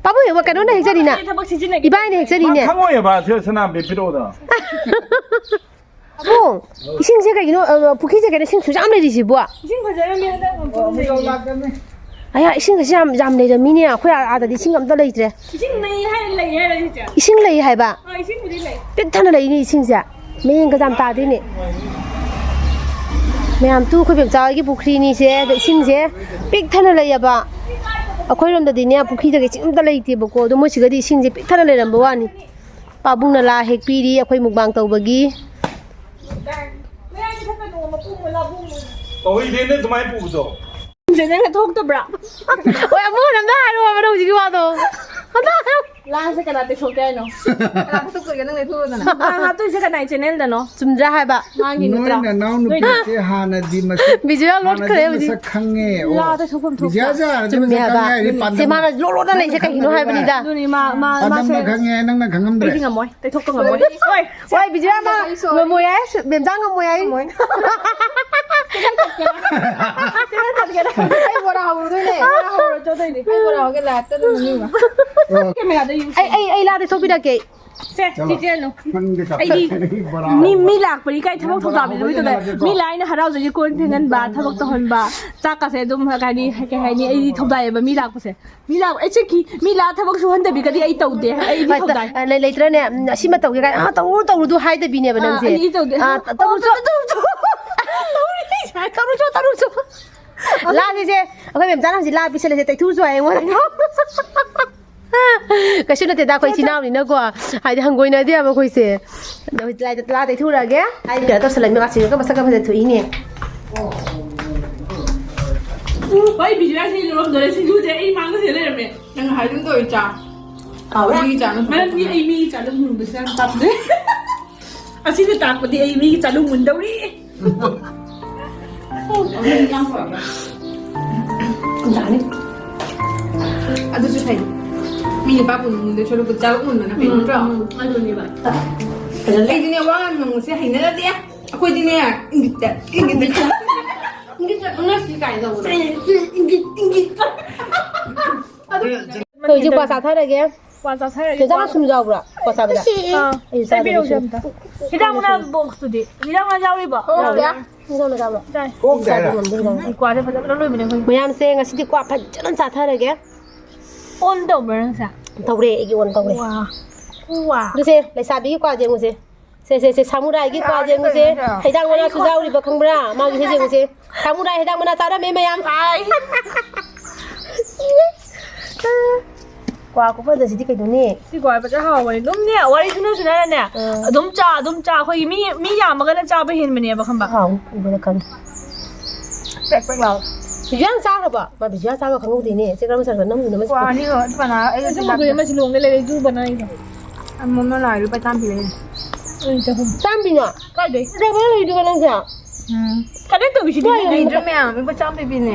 ꯄꯥꯕꯨꯡ ꯌꯦꯡꯉꯣ, ꯀꯩꯅꯣꯅ ꯍꯦꯛ ꯆꯠꯅꯤꯅ꯫ ꯑꯩ ꯊꯕꯛ ꯁꯤꯖꯤꯟꯅꯒꯦ꯫ ꯏꯕꯥꯏꯅ ꯍꯦꯛ ꯆꯠꯅꯤꯅꯦ꯫ ꯃꯥ ꯈꯪꯉꯣꯏꯕ, ꯁꯦ ꯁꯅꯥꯝꯕꯤ ꯄꯤꯔꯛꯑꯣꯗ꯫ ꯄꯥꯕꯨꯡ, ꯏꯁꯤꯡꯁꯦ ꯀꯩꯒꯤꯅꯣ, ꯑ, ꯄꯨꯈ꯭ꯔꯤꯁꯦ ꯀꯩꯅꯣ ꯏꯁꯤꯡ ꯁꯨꯛꯌꯥꯝ ꯂꯩꯔꯤꯁꯤꯕꯣ? ꯏꯁꯤꯡ ꯐꯖꯔꯝꯃꯦ ꯍꯟꯗꯛ ꯃꯐꯝꯁꯦ꯫ ꯑꯌꯥ, ꯏꯁꯤꯡꯒꯁꯦ ꯌꯥꯝ, ꯌꯥꯝ ꯂꯩꯔꯝꯃꯤꯅꯦ꯫ ꯑꯩꯈꯣꯏ ꯑꯥ-, ꯑꯥꯗꯗꯤ ꯏꯁꯤꯡ ꯑꯝꯇ ꯂꯩꯇ꯭ꯔꯦ꯫ ꯏꯁꯤꯡ ꯂꯩ ꯍꯥꯏ, ꯂꯩ ꯍꯥꯏꯔ ꯁꯤꯁꯦ꯫ ꯏꯁꯤꯡ ꯂꯩ ꯍꯥꯏꯕ? ꯑ, ꯏꯁꯤꯡꯕꯨꯗꯤ ꯂꯩ꯫ ꯄꯤꯛ ꯊꯟꯅ ꯂꯩꯅꯤ ꯏꯁꯤꯡꯁꯦ꯫ ꯃꯌꯦꯡꯒ ꯌꯥꯝ ꯇꯥꯗꯣꯏꯅꯦ꯫ ꯃꯌꯥꯝ ꯇꯨ ꯑꯩꯈꯣꯏ ꯕꯦꯝꯆꯥ ꯍꯣꯏꯒꯤ ꯄꯨꯈ꯭ꯔꯤꯅꯤꯁꯦ, ꯑꯗꯣ ꯏꯁꯤꯡꯁꯦ ꯄꯤꯛ ꯊꯟꯅ ꯂꯩꯌꯦꯕ꯫ ꯑꯩꯈꯣꯏꯔꯣꯝꯗꯗꯤꯅꯦ ꯄꯨꯈ꯭ꯔꯤꯗꯒ ꯏꯁꯤꯡ ꯑꯝꯇ ꯂꯩꯇꯦꯕꯀꯣ, ꯑꯗꯣ ꯃꯣꯏ ꯁꯤꯒꯗꯤ ꯏꯁꯤꯡꯁꯦ ꯄꯤꯛ ꯊꯟꯅ ꯂꯩꯔꯝꯕ ꯋꯥꯅꯤ꯫ ꯄꯥꯕꯨꯡꯅ ꯂꯥ ꯍꯦꯛꯄꯤꯔꯤ ꯑꯩꯈꯣꯏ ꯃꯨꯛꯕꯥꯡ ꯇꯧꯕꯒꯤ꯫ ꯇꯧꯍꯩꯗꯦꯅꯦ ꯑꯗꯨꯃꯥꯏꯅ ꯄꯨꯕꯗꯣ꯫ ꯅꯪꯅ ꯊꯣꯛꯇꯕ꯭ꯔꯥ? ꯍꯣꯏ, ꯑꯃꯨꯛ ꯍꯟꯅ ꯑꯝꯇ ꯍꯥꯏꯔꯛꯑꯣ ꯍꯥꯏꯕ ꯍꯧꯖꯤꯛꯀꯤ ꯋꯥꯗꯣ꯫ ꯍꯟꯗ ꯍꯥꯏꯔꯛꯑꯣ꯫ ꯂꯥꯁꯦ ꯀꯅꯥ ꯇꯩꯊꯣꯛꯀꯦ ꯍꯥꯏꯅꯣ? ꯀꯅꯥ ꯊꯣꯛꯇꯣꯏꯒꯦ? ꯅꯪ ꯂꯩꯊꯣꯛꯑꯣꯗꯅ꯫ ꯅꯪ ꯍꯥꯞꯇꯣꯏꯁꯦ ꯀꯅꯥꯏ ꯆꯦꯅꯦꯜꯗꯅꯣ? ꯆꯨꯝꯗ꯭ꯔꯥ ꯍꯥꯏꯕ? ꯃꯥꯒꯤ ꯅꯠꯇ꯭ꯔꯥ? ꯅꯣꯏ ꯅꯅꯥꯎ ꯅꯨꯄꯤꯁꯦ ꯍꯥꯟꯅꯗꯤ ꯃꯁꯛ, ꯕꯤꯖꯨꯋꯦꯜ ꯍꯥꯟꯅꯗꯤ ꯂꯣꯠꯈ꯭ꯔꯦ ꯍꯧꯖꯤꯛ꯫ ꯃꯁꯛ ꯈꯪꯉꯦ꯫ ꯑꯣ, ꯂꯥꯗ ꯊꯣꯛꯐꯝ ꯊꯣꯛꯄ꯫ ꯕꯤꯖꯨꯋꯦꯜꯁꯦ ꯍꯥꯟꯅꯗꯤ ꯆꯨꯝꯃꯦ ꯃꯁꯛ ꯍꯥꯏꯕ꯫ ꯈꯪꯉꯦ ꯍꯥꯏꯗꯤ ꯁꯦ, ꯄꯥꯟꯗꯝ ꯃꯥꯅ ꯂꯣꯠ ꯂꯣꯠꯅ ꯂꯩꯁꯦ ꯀꯩꯒꯤꯅꯣ ꯍꯥꯏꯕꯅꯤꯗ꯫ ꯑꯗꯨꯅꯤ ꯃꯥ, ꯃꯥ, ꯄꯥꯟꯗꯝꯅ ꯃꯥꯁꯦ ꯈꯪꯉꯦ, ꯅꯪꯅ ꯈꯪꯉꯝꯗ꯭ꯔꯦ꯫ ꯑꯩꯗꯤ ꯉꯝꯃꯣꯏ꯫ ꯇꯩꯊꯣꯛꯄ ꯉꯝꯃꯣꯏ꯫ ꯍꯣꯏ꯫ ꯍꯣꯏ, ꯕꯤꯖꯨꯋꯦꯜ ꯃꯥ ꯉꯝꯃꯣꯏ ꯍꯥꯏ, ꯕꯦꯝꯆꯥ ꯉꯝꯃꯣꯏ ꯍꯥꯏ꯫ ꯉꯝꯃꯣꯏ꯫ ꯑꯩ ꯕꯣꯔꯥ ꯍꯧꯔꯨꯗꯣꯏꯅꯦ꯫ ꯕꯣꯔꯥ ꯍꯧꯔꯨꯔ ꯆꯠꯇꯣꯏꯅꯦ꯫ ꯑꯩ ꯕꯣꯔꯥ ꯍꯧꯒꯦ ꯂꯥꯏꯞꯇ ꯑꯗꯨꯝ ꯃꯅꯤꯡ꯫ ꯑꯣ꯫ ꯀꯦꯃꯦꯔꯥꯗ ꯌꯦꯡꯉꯨ꯫ ꯑꯩ, ꯑꯩ, ꯑꯩ ꯂꯥꯗ ꯊꯣꯛꯄꯤꯔꯛꯀꯦ꯫ ꯁꯦ, ꯆꯠꯂꯣ꯫ ꯆꯦ ꯆꯦꯜꯂꯨ꯫ ꯅꯪꯗꯤ ꯑꯩꯗꯤ ꯀꯞꯄꯦ꯫ ꯑꯩ ꯕꯣꯔꯥ ꯃꯤ, ꯍꯧꯔꯨꯔ꯫ ꯃꯤ ꯂꯥꯛꯄꯅꯤ ꯀꯥꯏ ꯊꯕꯛ ꯊꯧꯗꯥꯕꯤꯗ ꯂꯣꯏ ꯇꯧꯗꯥꯏ꯫ ꯃꯤ ꯂꯥꯛꯑꯦꯅ ꯍꯔꯥꯎꯖꯒꯤ ꯀꯣꯟ ꯐꯦꯡꯍꯟꯕ, ꯊꯕꯛ ꯇꯧꯍꯟꯕ, ꯆꯥꯛꯀꯁꯦ ꯑꯗꯨꯝ ꯀꯩ ꯍꯥꯏꯅꯤ, ꯀꯩ ꯍꯥꯏꯅꯤ, ꯑꯩꯗꯤ ꯊꯧꯗꯥꯏꯑꯕ ꯃꯤ ꯂꯥꯛꯄꯁꯦ꯫ ꯃꯤ ꯂꯥꯛ-, ꯑꯩ ꯆꯠꯈꯤ꯫ ꯃꯤ ꯂꯥꯛ ꯊꯕꯛ ꯁꯨꯍꯟꯗꯕꯤꯒꯗꯤ ꯑꯩ ꯇꯧꯗꯦ꯫ ꯑꯩꯗꯤ ꯍꯣꯏ, ꯊꯧꯗꯥꯏ꯫ ꯇ-, ꯂꯩ-, ꯂꯩꯇ꯭ꯔꯅꯦ, ꯎꯝ, ꯑꯁꯤꯃ ꯇꯧꯒꯦ ꯀꯥꯏꯅ, ꯑꯥ, ꯇꯧꯔꯨ, ꯇꯧꯔꯨꯗꯨ ꯍꯥꯏꯗꯕꯤꯅꯦꯕ ꯑꯥ, ꯅꯪꯁꯦ꯫ ꯑꯩꯗꯤ ꯇꯧꯗꯦ꯫ ꯑꯥ, ꯇ-, ꯇꯧꯔꯨꯆꯣ꯫ ꯑꯣ, ꯇꯧꯔꯨꯆꯣ꯫ ꯇꯧꯔꯨꯆꯣ, ꯇꯧꯔꯨꯆꯣ꯫ ꯂꯥꯛꯑꯒꯦꯁꯦ, ꯑꯩꯈꯣꯏ ꯃꯦꯝꯆꯥꯅ ꯍꯧꯖꯤꯛ ꯂꯥ ꯄꯤꯁꯜꯂꯁꯦ, ꯇꯩꯊꯨꯔꯁꯨ ꯍꯥꯏ ꯑꯩꯉꯣꯟꯗ꯫ ꯀꯩꯁꯨ ꯅꯠꯇꯦꯗ, ꯑꯩꯈꯣꯏ ꯏꯆꯤꯟ ꯏꯅꯥꯎꯅꯤꯅꯀꯣ, ꯍꯥꯏꯗꯤ ꯍꯪꯒꯣꯏꯅꯗꯦꯕ ꯑꯩꯈꯣꯏꯁꯦ꯫ ꯑꯗꯣ ꯍꯧꯖꯤꯛ ꯂꯥ, ꯂꯥ ꯇꯩꯊꯨꯔꯒꯦ꯫ ꯑꯩ ꯀꯩꯅꯣ ꯇꯧꯁꯜꯂꯒꯦ, ꯃꯥ ꯁꯤꯡꯖꯨꯒ ꯃꯁꯛ ꯌꯥꯝ ꯐꯖ ꯊꯣꯛꯏꯅꯦ꯫ ꯍꯣꯏ, ꯕꯤꯖꯨꯔꯥꯁꯦ ꯂꯣꯏꯔꯝꯗꯣꯔꯦ, ꯁꯤꯡꯖꯨꯁꯦ ꯑꯩ ꯃꯥꯡꯗ ꯁꯤꯗ ꯂꯩꯔꯝꯃꯦ꯫ ꯅꯪ ꯍꯥꯏꯗꯨꯝ ꯇꯧꯏ ꯆꯥ꯫ ꯍꯥꯎꯔꯦ? ꯃꯤꯒꯤ ꯆꯥ ꯑꯗꯨꯝ ꯃꯔꯝꯗꯤ ꯊꯛꯄ꯫ ꯑꯩ ꯃꯤꯒꯤ ꯆꯥ ꯑꯗꯨꯝ ꯃꯨꯟꯕꯁꯦ ꯌꯥꯝ ꯄꯥꯝꯖꯩ꯫ ꯑꯁꯤꯅ ꯇꯥꯛꯄꯗꯤ ꯑꯩ ꯃꯤꯒꯤ ꯆꯥ ꯑꯗꯨꯝ ꯃꯨꯟꯗꯧꯔꯤ꯫ ꯌꯥꯅꯤ꯫ ꯑꯗꯨꯁꯨ ꯐꯩ꯫ ꯃꯤ ꯅꯨꯄꯥ ꯄꯨꯟꯕꯗ ꯁꯔꯨꯛꯄꯨ ꯆꯥ ꯃꯨꯟꯕꯅ ꯐꯩ, ꯎꯝ, ꯅꯠꯇ꯭ꯔꯣ? ꯎꯝ, ꯑꯗꯨꯅꯦꯕ꯫ ꯐꯖꯅ ꯑꯩꯗꯤꯅꯦ, ꯋꯥ ꯌꯥꯝ ꯉꯥꯡꯕꯁꯦ ꯍꯩꯅꯗꯦ꯫ ꯑꯩꯈꯣꯏꯗꯤꯅꯦ, ꯏꯪꯒꯤꯠꯇ, ꯏꯪꯒꯤꯠꯇ꯫ ꯏꯪꯒꯤꯠꯇ ꯈꯪꯅꯁꯤ ꯀꯥꯏꯅ ꯇꯧꯕꯗꯣ꯫ ꯏꯪꯒꯤꯠ, ꯏꯪꯒꯤꯠ꯫ ꯑꯩꯈꯣꯏ ꯍꯧꯖꯤꯛ ꯀ꯭ꯋꯥ ꯆꯥꯊꯔꯒꯦ꯫ ꯀ꯭ꯋꯥ ꯆꯥꯊꯔꯒꯦ꯫ ꯆꯦꯆꯥ, ꯅꯪ ꯁꯨꯝ ꯌꯥꯎꯕ꯭ꯔꯥ? ꯀ꯭ꯋꯥ ꯆꯥꯕꯗ? ꯑꯥ, ꯑꯩꯁꯨ ꯆꯥꯗꯕ ꯄꯤꯔꯛꯎꯁꯦ ꯀꯨꯏꯔꯦ꯫ ꯑꯝꯇ꯫ ꯍꯤꯗꯥꯛ ꯃꯅꯥ ꯕꯣꯛꯁꯇꯨꯗꯤ? ꯍꯤꯗꯥꯛ ꯃꯅꯥ ꯌꯥꯎꯔꯤꯕꯣ? ꯌꯥꯎꯗꯦ꯫ ꯌꯥꯎꯗꯦ꯫ ꯍꯤꯗꯥꯛ ꯃꯅꯥ ꯌꯥꯎꯗꯦ꯫ ꯀ꯭ꯋꯥꯁꯦ ꯐꯖꯅ ꯂꯣꯏꯕꯅꯦ ꯑꯩꯈꯣꯏ꯫ ꯃꯌꯥꯝꯁꯦ ꯉꯁꯤꯗꯤ ꯀ꯭ꯋꯥ ꯐꯖꯅ ꯆꯥꯊꯔꯒꯦ꯫ ꯑꯣꯟ ꯇꯧꯕ꯭ꯔꯥ ꯅꯪꯁꯦ? ꯇꯧꯔꯦ, ꯑꯩꯒꯤ ꯑꯣꯟ ꯇꯧꯔꯦ꯫ ꯋꯥ꯫ ꯋꯥ꯫ ꯑꯗꯨꯁꯦ, ꯂꯩꯁꯥꯕꯤꯒꯤ ꯀ꯭ꯋꯥ ꯌꯦꯡꯉꯨꯁꯦ꯫ ꯁꯦ, ꯁꯦ, ꯁꯦ, ꯁꯥꯃꯨꯔꯥꯏꯒꯤ ꯀ꯭ꯋꯥ ꯌꯦꯡꯉꯨꯁꯦ꯫ ꯍꯩꯗꯥꯛ ꯃꯅꯥꯁꯨ ꯌꯥꯎꯔꯤꯕ ꯈꯪꯕ꯭ꯔꯥ? ꯃꯥꯒꯤꯁꯦ ꯌꯦꯡꯉꯨꯁꯦ꯫ ꯁꯥꯃꯨꯔꯥꯏ ꯍꯩꯗꯥꯛ ꯃꯅꯥ ꯆꯥꯔꯝꯃꯦ ꯃꯌꯥꯝ꯫ ꯀ꯭ꯋꯥ ꯈꯨꯐꯖꯁꯤꯗꯤ ꯀꯩꯅꯣꯅꯦ? ꯁꯤ ꯀ꯭ꯋꯥ ꯐꯖ ꯍꯥꯎꯕꯅꯦ꯫ ꯑꯗꯨꯝꯅꯦ, ꯋꯥꯔꯤ ꯁꯨꯅ ꯁꯨꯅꯔꯅꯦ꯫ ꯑꯥ꯫ ꯑꯗꯨꯝ ꯆꯥ, ꯑꯗꯨꯝ ꯆꯥ꯫ ꯑꯩꯈꯣꯏꯒꯤ ꯃꯤ, ꯃꯤ ꯌꯥꯝꯃꯒꯅ ꯆꯥꯕ ꯍꯦꯟꯕꯅꯦꯕ, ꯈꯪꯕ? ꯍꯥꯎ, ꯎꯕꯗ ꯈꯪꯉꯦ꯫ ꯄ꯭ꯔꯦꯛ ꯄ꯭ꯔꯦꯛ ꯂꯥꯎ꯫ ꯕꯤꯖꯨ ꯌꯥꯝ ꯆꯥꯈ꯭ꯔꯕ? ꯃꯥ ꯕꯤꯖꯨ ꯌꯥꯝ ꯆꯥꯕ ꯈꯪꯍꯧꯗꯦꯅꯦ꯫ ꯆꯦ ꯀꯔꯝ ꯆꯥꯟꯅꯣ? ꯅꯝꯗꯨꯅ ꯃꯁꯤ ꯀ꯭ꯋꯥ ꯑꯅꯤꯒ ꯄꯅꯥ ꯑꯩ ꯑꯗꯨ ꯂꯥꯛꯇꯦ꯫ ꯃꯗꯨꯗꯤ ꯃꯁꯤ ꯂꯣꯡꯗ ꯂꯩꯔꯦ, ꯑꯩ ꯖꯨ ꯕꯅꯥ ꯑꯩꯅ꯫ ꯑꯃꯣꯝꯅ ꯂꯥꯛꯑꯦ, ꯂꯨꯄꯥ ꯆꯥꯝꯃ ꯄꯤꯔꯛꯑꯦ꯫ ꯑꯩ ꯆꯍꯨꯝ꯫ ꯆꯥꯝꯃ ꯄꯤꯅꯣ? ꯀꯥꯏꯗꯩ? ꯗꯕꯜ ꯂꯩꯗꯨꯒ ꯅꯪꯁꯦ? ꯎꯝ꯫ ꯀꯅꯦꯛ ꯇꯧꯔꯤꯁꯤꯗꯤ ꯀꯥꯏꯗꯩ? ꯅꯪ ꯂꯩꯗ꯭ꯔ ꯃꯌꯥꯝ ꯂꯨꯄꯥ ꯆꯥꯝꯃ ꯄꯤꯕꯤꯅꯦ꯫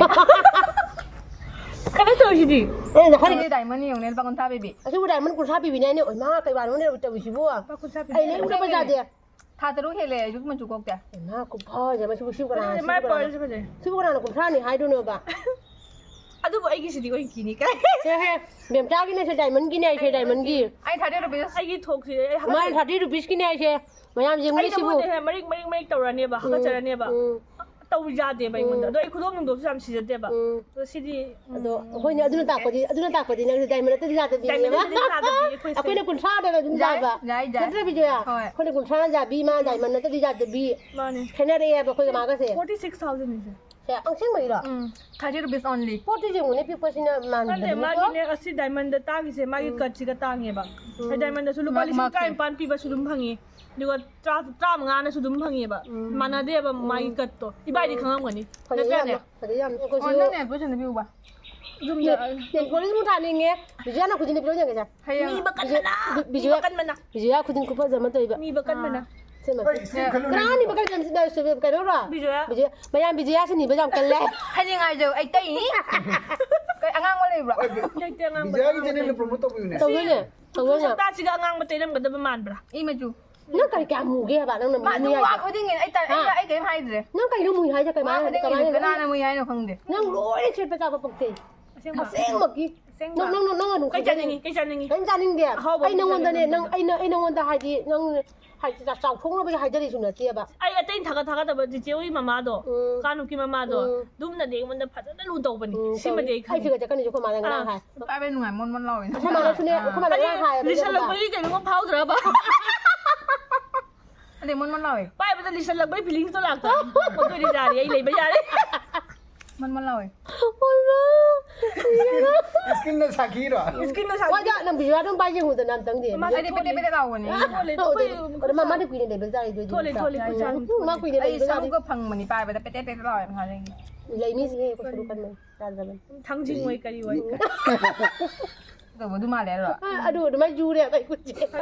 ꯀꯅꯦꯛ ꯇꯧꯔꯤꯁꯤꯗꯤ? ꯑꯦ, ꯅꯈꯣꯏ ꯑꯩꯒꯤ ꯗꯥꯏꯃꯟ ꯌꯦꯡꯉꯨꯅꯦ, ꯂꯨꯄꯥ ꯀꯨꯟꯊ꯭ꯔꯥ ꯄꯤꯕꯤ꯫ ꯑꯁꯤꯕꯨ ꯗꯥꯏꯃꯟ ꯀꯨꯟꯊ꯭ꯔꯥ ꯄꯤꯕꯤꯅꯦ ꯍꯥꯏꯅꯦ꯫ ꯑꯣꯏꯃꯥ, ꯀꯩ ꯋꯥꯅꯣꯅꯦ ꯇꯧꯔꯤꯁꯤꯕꯨ? ꯂꯨꯄꯥ ꯀꯨꯟꯊ꯭ꯔꯥ ꯄꯤꯕꯤ꯫ ꯑꯩ ꯂꯩꯔꯨꯗꯕ ꯌꯥꯗꯦ꯫ ꯊꯥ ꯇꯔꯨꯛ ꯍꯦꯜꯂꯦ ꯑꯩꯁꯨ ꯃꯆꯨ ꯀꯣꯛꯇꯦ꯫ ꯏꯃꯥ, ꯈꯨꯐꯖ ꯑꯃ꯫ ꯁꯤꯕꯨ, ꯁꯤꯕꯨ ꯀꯅꯥꯅ, ꯐꯖꯩ, ꯁꯤꯕꯨ ꯃꯥꯏ ꯀꯅꯥꯅ, ꯄꯥꯔꯜꯁꯦ ꯐꯖꯩ꯫ ꯁꯤꯕꯨ ꯀꯅꯥꯅ ꯀꯨꯟꯊ꯭ꯔꯥꯅꯤ ꯍꯥꯏꯗꯣꯏꯅꯣꯕ? ꯑꯗꯨꯕꯨ ꯑꯩꯒꯤꯁꯤꯗꯤ ꯑꯣꯏ ꯀꯤꯅꯤ ꯀꯥꯏ꯫ ꯁꯦ, ꯍꯦ, ꯃꯦꯝꯆꯥꯒꯤꯅꯦ ꯁꯦ, ꯗꯥꯏꯃꯟꯒꯤꯅꯦ ꯑꯩꯁꯦ, ꯗꯥꯏꯃꯟꯒꯤ꯫ ꯑꯩ ꯊꯥꯔꯇꯤ ꯔꯨꯄꯤꯁ꯫ ꯑꯩꯒꯤ ꯊꯣꯛꯁꯤ ꯑꯩ ꯃꯥꯅ ꯍꯥꯀꯠꯆꯩ꯫ ꯊꯥꯔꯇꯤ ꯔꯨꯄꯤꯁꯀꯤꯅꯦ ꯍꯥꯏꯁꯦ꯫ ꯃꯌꯥꯝ ꯌꯦꯡꯉꯨꯅꯦ ꯑꯩꯅ ꯁꯤꯕꯨ꯫ ꯃꯣꯏꯗ ꯍꯦꯛ ꯃꯔꯤꯛ ꯃꯔꯤꯛ ꯃꯔꯤꯛ ꯇꯧꯔꯅꯦꯕ, ꯎꯝ, ꯍꯥꯀꯠꯆꯔꯅꯦꯕ꯫ ꯎꯝ꯫ ꯇꯧ ꯌꯥꯗꯦꯕ ꯑꯩꯉꯣꯟꯗ꯫ ꯎꯝ꯫ ꯑꯗꯣ ꯑꯩ ꯈꯨꯗꯣꯝ ꯅꯨꯡꯗꯣꯝꯁꯨ ꯌꯥꯝ ꯁꯤꯖꯗꯦꯕ꯫ ꯎꯝ꯫ ꯑꯗꯣ ꯁꯤꯗꯤ, ꯑꯗꯣ ꯎꯝ, ꯍꯣꯏꯅꯦ, ꯑꯗꯨꯅ ꯇꯥꯛꯄꯗꯤ, ꯑꯗꯨꯅ ꯇꯥꯛꯄꯗꯤ ꯅꯪꯁꯦ ꯗꯥꯏꯃꯟ ꯅꯠꯇꯗꯤ ꯌꯥꯗꯕꯤꯅꯦꯕ꯫ ꯗꯥꯏꯃꯟ ꯅꯠꯇꯗꯤ ꯌꯥꯗꯕꯤ ꯑꯩꯈꯣꯏꯁꯦ꯫ ꯑꯩꯈꯣꯏꯅ ꯀꯨꯟꯊ꯭ꯔꯥꯗꯒ ꯑꯗꯨꯝ ꯌꯥꯏ, ꯌꯥꯕ꯫ ꯌꯥꯏ, ꯌꯥꯏ꯫ ꯅꯠꯇ꯭ꯔ ꯕꯤꯖꯣꯌꯥ? ꯍꯣꯏ꯫ ꯑꯩꯈꯣꯏꯅ ꯀꯨꯟꯊ꯭ꯔꯥꯅ ꯌꯥꯕꯤ, ꯃꯥ ꯗꯥꯏꯃꯟ ꯅꯠꯇꯗꯤ ꯌꯥꯗꯕꯤ꯫ ꯃꯥꯅꯦ꯫ ꯈꯦꯠꯅꯔꯛꯑꯦꯕ ꯑꯩꯈꯣꯏꯒ ꯃꯥꯒꯁꯦ꯫ Forty six thousand ꯅꯤꯁꯦ꯫ ꯁꯦ, ꯑꯁꯦꯡꯕꯒꯤꯔꯣ? ꯎꯝ꯫ Thirty rupees only꯫ ꯄꯣꯠꯇꯨ ꯌꯦꯡꯉꯨꯅꯦ, ꯄꯤꯛꯄꯁꯤꯅ ꯅꯠꯇꯦ, ꯃꯥꯟꯗꯕꯅꯤꯀꯣ꯫ ꯃꯥꯒꯤꯅꯦ ꯑꯁꯤ ꯗꯥꯏꯃꯟꯗ ꯇꯥꯡꯉꯤꯁꯦ, ꯃꯥꯒꯤ ꯎꯝ꯫ ꯀꯠꯁꯤꯒ ꯇꯥꯡꯉꯦꯕ꯫ ꯎꯝ꯫ ꯍꯥꯏꯗꯤ ꯗꯥꯏꯃꯟꯗꯁꯨ ꯂꯨꯄꯥ ꯃꯥ-, ꯂꯤꯁꯤꯡ ꯃꯥꯁꯦ꯫ ꯇꯔꯥꯅꯤꯄꯥꯟ ꯄꯤꯕꯁꯨ ꯑꯗꯨꯝ ꯐꯪꯉꯤ꯫ ꯑꯗꯨꯒ ꯇꯔꯥ-, ꯇꯔꯥꯃꯉꯥꯅꯁꯨ ꯑꯗꯨꯝ ꯐꯪꯉꯦꯕ꯫ ꯎꯝ꯫ ꯃꯥꯟꯅꯗꯦꯕ ꯃꯥꯒꯤ ꯎꯝ꯫ ꯀꯠꯇꯣ꯫ ꯏꯕꯥꯏꯗꯤ ꯎꯝ꯫ ꯈꯪꯉꯝꯒꯅꯤ꯫ ꯐꯖꯩ ꯅꯠꯇ꯭ꯔꯅꯦ? ꯌꯥꯝꯅ, ꯐꯖꯩ ꯌꯥꯝꯅ꯫ ꯑꯣ, ꯅꯪꯅꯦ ꯄꯣꯠꯁꯤꯅ ꯄꯤꯌꯨꯕ꯫ ꯌꯨꯝꯗ ꯅꯦ-, ꯅꯦꯜ ꯄꯣꯂꯤꯁ ꯑꯃꯨꯛ ꯊꯥꯅꯤꯡꯉꯦ꯫ ꯕꯤꯖꯨꯌꯥꯅ ꯈꯨꯖꯤꯟꯗ ꯄꯤꯔꯛꯑꯣ ꯌꯦꯡꯒꯦꯁꯦ꯫ ꯍꯌꯦꯡ꯫ ꯅꯤꯕ ꯀꯟꯕꯅ! ꯕꯤ-, ꯕꯤꯖꯨꯌꯥ-, ꯅꯤꯕ ꯀꯟꯕꯅ! ꯕꯤꯖꯨꯌꯥ ꯈꯨꯖꯤꯟ ꯈꯨꯐꯖ ꯑꯃ ꯇꯧꯏꯕ꯫ ꯅꯤꯕ ꯀꯟꯕꯅ! ꯑꯥ꯫ ꯁꯦꯝꯃ꯫ ꯍꯣꯏ, ꯁꯤ ꯈꯜꯂꯨꯅꯦ꯫ ꯀꯅꯥ ꯅꯤꯕ ꯀꯟꯕ ꯌꯥꯝ ꯁꯤꯗ-, ꯁꯤꯗ-, ꯀꯩꯅꯣꯔꯣ? ꯕꯤꯖꯨꯌꯥ꯫ ꯕꯤꯖꯨꯌꯥ꯫ ꯃꯌꯥꯝ ꯕꯤꯖꯨꯌꯥꯁꯤ ꯅꯤꯕ ꯌꯥꯝ ꯀꯜꯂꯦ꯫ ꯍꯌꯦꯡ ꯍꯥꯏꯖꯧ, ꯑꯩ ꯇꯩꯅꯤ꯫ ꯀꯩ ꯑꯉꯥꯡꯕ ꯂꯩꯕ꯭ꯔꯣ? ꯍꯣꯏ, ꯕꯤ-, ꯂꯩꯇꯦ ꯑꯉꯥꯡꯕ꯫ ꯕꯤꯖꯨꯌꯥꯒꯤ ꯆꯦꯅꯦꯜꯗ promote ꯇꯧꯕꯤꯌꯨꯅꯦ꯫ ꯇꯧꯗꯣꯏꯅꯦ꯫ ꯇꯧꯗꯣꯏꯅꯦ꯫ ꯁꯛꯇꯥꯁꯤꯒ ꯑꯉꯥꯡꯕ ꯇꯩꯔꯝꯒꯗꯕ ꯃꯥꯟꯕ꯭ꯔꯥ? ꯏ ꯃꯆꯨ꯫ ꯅꯪ ꯀꯔꯤ ꯀꯌꯥꯝ ꯃꯨꯒꯦ ꯍꯥꯏꯕ? ꯅꯪꯅ ꯃꯥ ꯃꯨꯅꯤ ꯑꯗꯨꯝ ꯋꯥ ꯍꯥꯏꯗꯣ? ꯈꯨꯗꯤꯡꯒꯤ ꯑꯩ ꯇ-, ꯑꯩ, ꯍꯥ? ꯑꯩ ꯀꯔꯤꯝ ꯍꯥꯏꯗ꯭ꯔꯦ꯫ ꯅꯪ ꯀꯩꯅꯣ ꯃꯨꯏ ꯍꯥꯏꯁꯦ? ꯋꯥ ꯀꯃꯥꯏꯅ, ꯈꯨꯗꯤꯡꯒꯤ ꯀꯃꯥꯏꯅ? ꯀꯅꯥꯅ ꯃꯨꯏ ꯍꯥꯏꯅꯣ ꯈꯪꯗꯦ꯫ ꯅꯪ ꯂꯣꯏꯅ ꯁꯦꯠꯄ ꯆꯥꯕ ꯄꯛꯆꯩ꯫ ꯑꯁꯦꯡꯕ꯫ ꯑꯁꯦꯡꯕꯒꯤ꯫ ꯑꯁꯦꯡꯕ꯫ ꯅꯪ, ꯅꯪ, ꯅꯪ ꯑꯗꯨꯝ ꯀꯩ ꯈꯟꯖꯩ꯫ ꯆꯥꯅꯤꯡꯉꯤ? ꯀꯩ ꯆꯥꯅꯤꯡꯉꯤ? ꯀꯩꯝ ꯆꯥꯅꯤꯡꯗꯦ꯫ ꯑꯍꯥꯎꯕ ꯑꯩ ꯑꯃ ꯅꯪꯉꯣꯟꯗꯅꯦ, ꯆꯥꯅꯤꯡꯉꯤ꯫ ꯅꯪ, ꯑꯩꯅ, ꯑꯩ ꯅꯪꯉꯣꯟꯗ ꯍꯥꯏꯗꯤ, ꯅꯪ ꯍꯥꯏꯗꯤ ꯆꯥꯎꯊꯣꯛꯅꯕꯒꯤ ꯍꯥꯏꯖꯔꯤꯁꯨ ꯅꯠꯇꯦꯕ꯫ ꯑꯩ ꯑꯇꯩ ꯊꯥꯒꯠ ꯊꯥꯒꯠꯇꯕ ꯆꯤꯆꯦ ꯍꯣꯏꯒꯤ ꯃꯃꯥꯗꯣ, ꯎꯝ꯫ ꯀꯥꯅꯨꯀꯤ ꯃꯃꯥꯗꯣ, ꯎꯝ꯫ ꯑꯗꯨꯝꯅꯗꯤ ꯑꯩꯉꯣꯟꯗ ꯐꯖꯅ ꯂꯨ ꯇꯧꯕꯅꯤ꯫ ꯎꯝ, ꯁꯤꯃꯗꯤ ꯇꯧꯕꯅꯤ꯫ ꯑꯩ ꯈꯪꯉꯤ꯫ ꯑꯩ ꯐꯤꯒ ꯆꯠꯀꯅꯤꯁꯨ ꯑꯩꯈꯣꯏ ꯃꯥꯅ ꯉꯔꯥꯡ ꯑꯥ꯫ ꯍꯥꯏ꯫ ꯄꯥꯏꯕ ꯅꯨꯡꯉꯥꯏ ꯃꯣꯟ ꯃꯣꯟ ꯂꯥꯎꯋꯦ꯫ ꯑꯩꯈꯣꯏ ꯃꯥꯅꯁꯨꯅꯦ, ꯑꯥ꯫ ꯑꯩꯈꯣꯏ ꯃꯥꯅ ꯉꯔꯥꯡ ꯍꯥꯏꯌꯦꯕ, ꯂꯤꯁꯜꯂꯛꯄꯒꯤ ꯈꯪꯕ꯭ꯔꯥ? ꯀꯩꯅꯣꯝꯃ ꯐꯥꯎꯗ꯭ꯔꯕ? ꯑꯗꯩ ꯃꯣꯟ ꯃꯣꯟ ꯂꯥꯎꯋꯦ꯫ ꯄꯥꯏꯕꯗ ꯂꯤꯁꯜꯂꯛꯄꯒꯤ feelings ꯇꯣ ꯂꯥꯛꯇ꯭ꯔꯥ? ꯑꯗꯨꯗꯤ ꯌꯥꯔꯦ, ꯑꯩ ꯂꯩꯕ ꯌꯥꯔꯦ꯫ ꯃꯣꯟ ꯃꯣꯟ ꯂꯥꯎꯋꯦ꯫ ꯑꯣꯏꯃꯥ! ꯏꯁꯀꯤꯟꯅ ꯁꯥꯈꯤꯔꯣ? ꯏꯁꯀꯤꯟꯅ ꯁꯥꯈꯤ꯫ ꯍꯣꯏꯗ, ꯅꯝꯕꯤꯌꯨ ꯑꯗꯨꯝ ꯄꯥꯏ ꯌꯦꯡꯉꯨꯗꯅ ꯑꯝꯇꯪꯗꯤ꯫ ꯃꯥ ꯑꯩꯗꯤ ꯄꯦꯇꯦ ꯄꯦꯇꯦ ꯂꯥꯎꯕꯅꯦ꯫ ꯑꯥ, ꯊꯣꯛꯂꯦ, ꯊꯣꯛꯂꯦ, ꯊꯣꯛꯂꯦ꯫ ꯑꯗꯣ ꯃꯥ, ꯃꯥꯗꯤ ꯀꯨꯏꯅ ꯂꯩꯕ ꯖꯥꯠꯅꯤ ꯑꯗꯨꯏꯗꯤ꯫ ꯊꯣꯛꯂꯦ, ꯊꯣꯛꯂꯦ, ꯑꯩ ꯀꯨꯏꯅ ꯁꯝꯒ ꯐꯪꯕꯅꯤ ꯄꯥꯏꯕꯗ ꯄꯦꯇꯦ ꯄꯦꯇꯦ ꯂꯥꯎꯋꯦ ꯉꯁꯥꯏꯗꯒꯤ꯫ ꯂꯩꯅꯤꯁꯤꯍꯦ, ꯀꯩꯁꯨ ꯀꯟꯕꯅꯤ꯫ ꯌꯥꯗ꯭ꯔꯕꯅꯤ꯫ ꯊꯥꯡꯖꯤꯡ ꯑꯣꯏ ꯀꯔꯤ ꯑꯣꯏ꯫ ꯇꯧꯕ ꯑꯗꯨ ꯃꯥꯜꯂꯦ ꯍꯥꯏꯔꯣ? ꯑꯥ, ꯑꯗꯨ ꯑꯗꯨꯃꯥꯏꯅ ꯌꯨꯔꯦ ꯍꯥꯏꯕ ꯑꯩ ꯈꯨꯠꯁꯦ꯫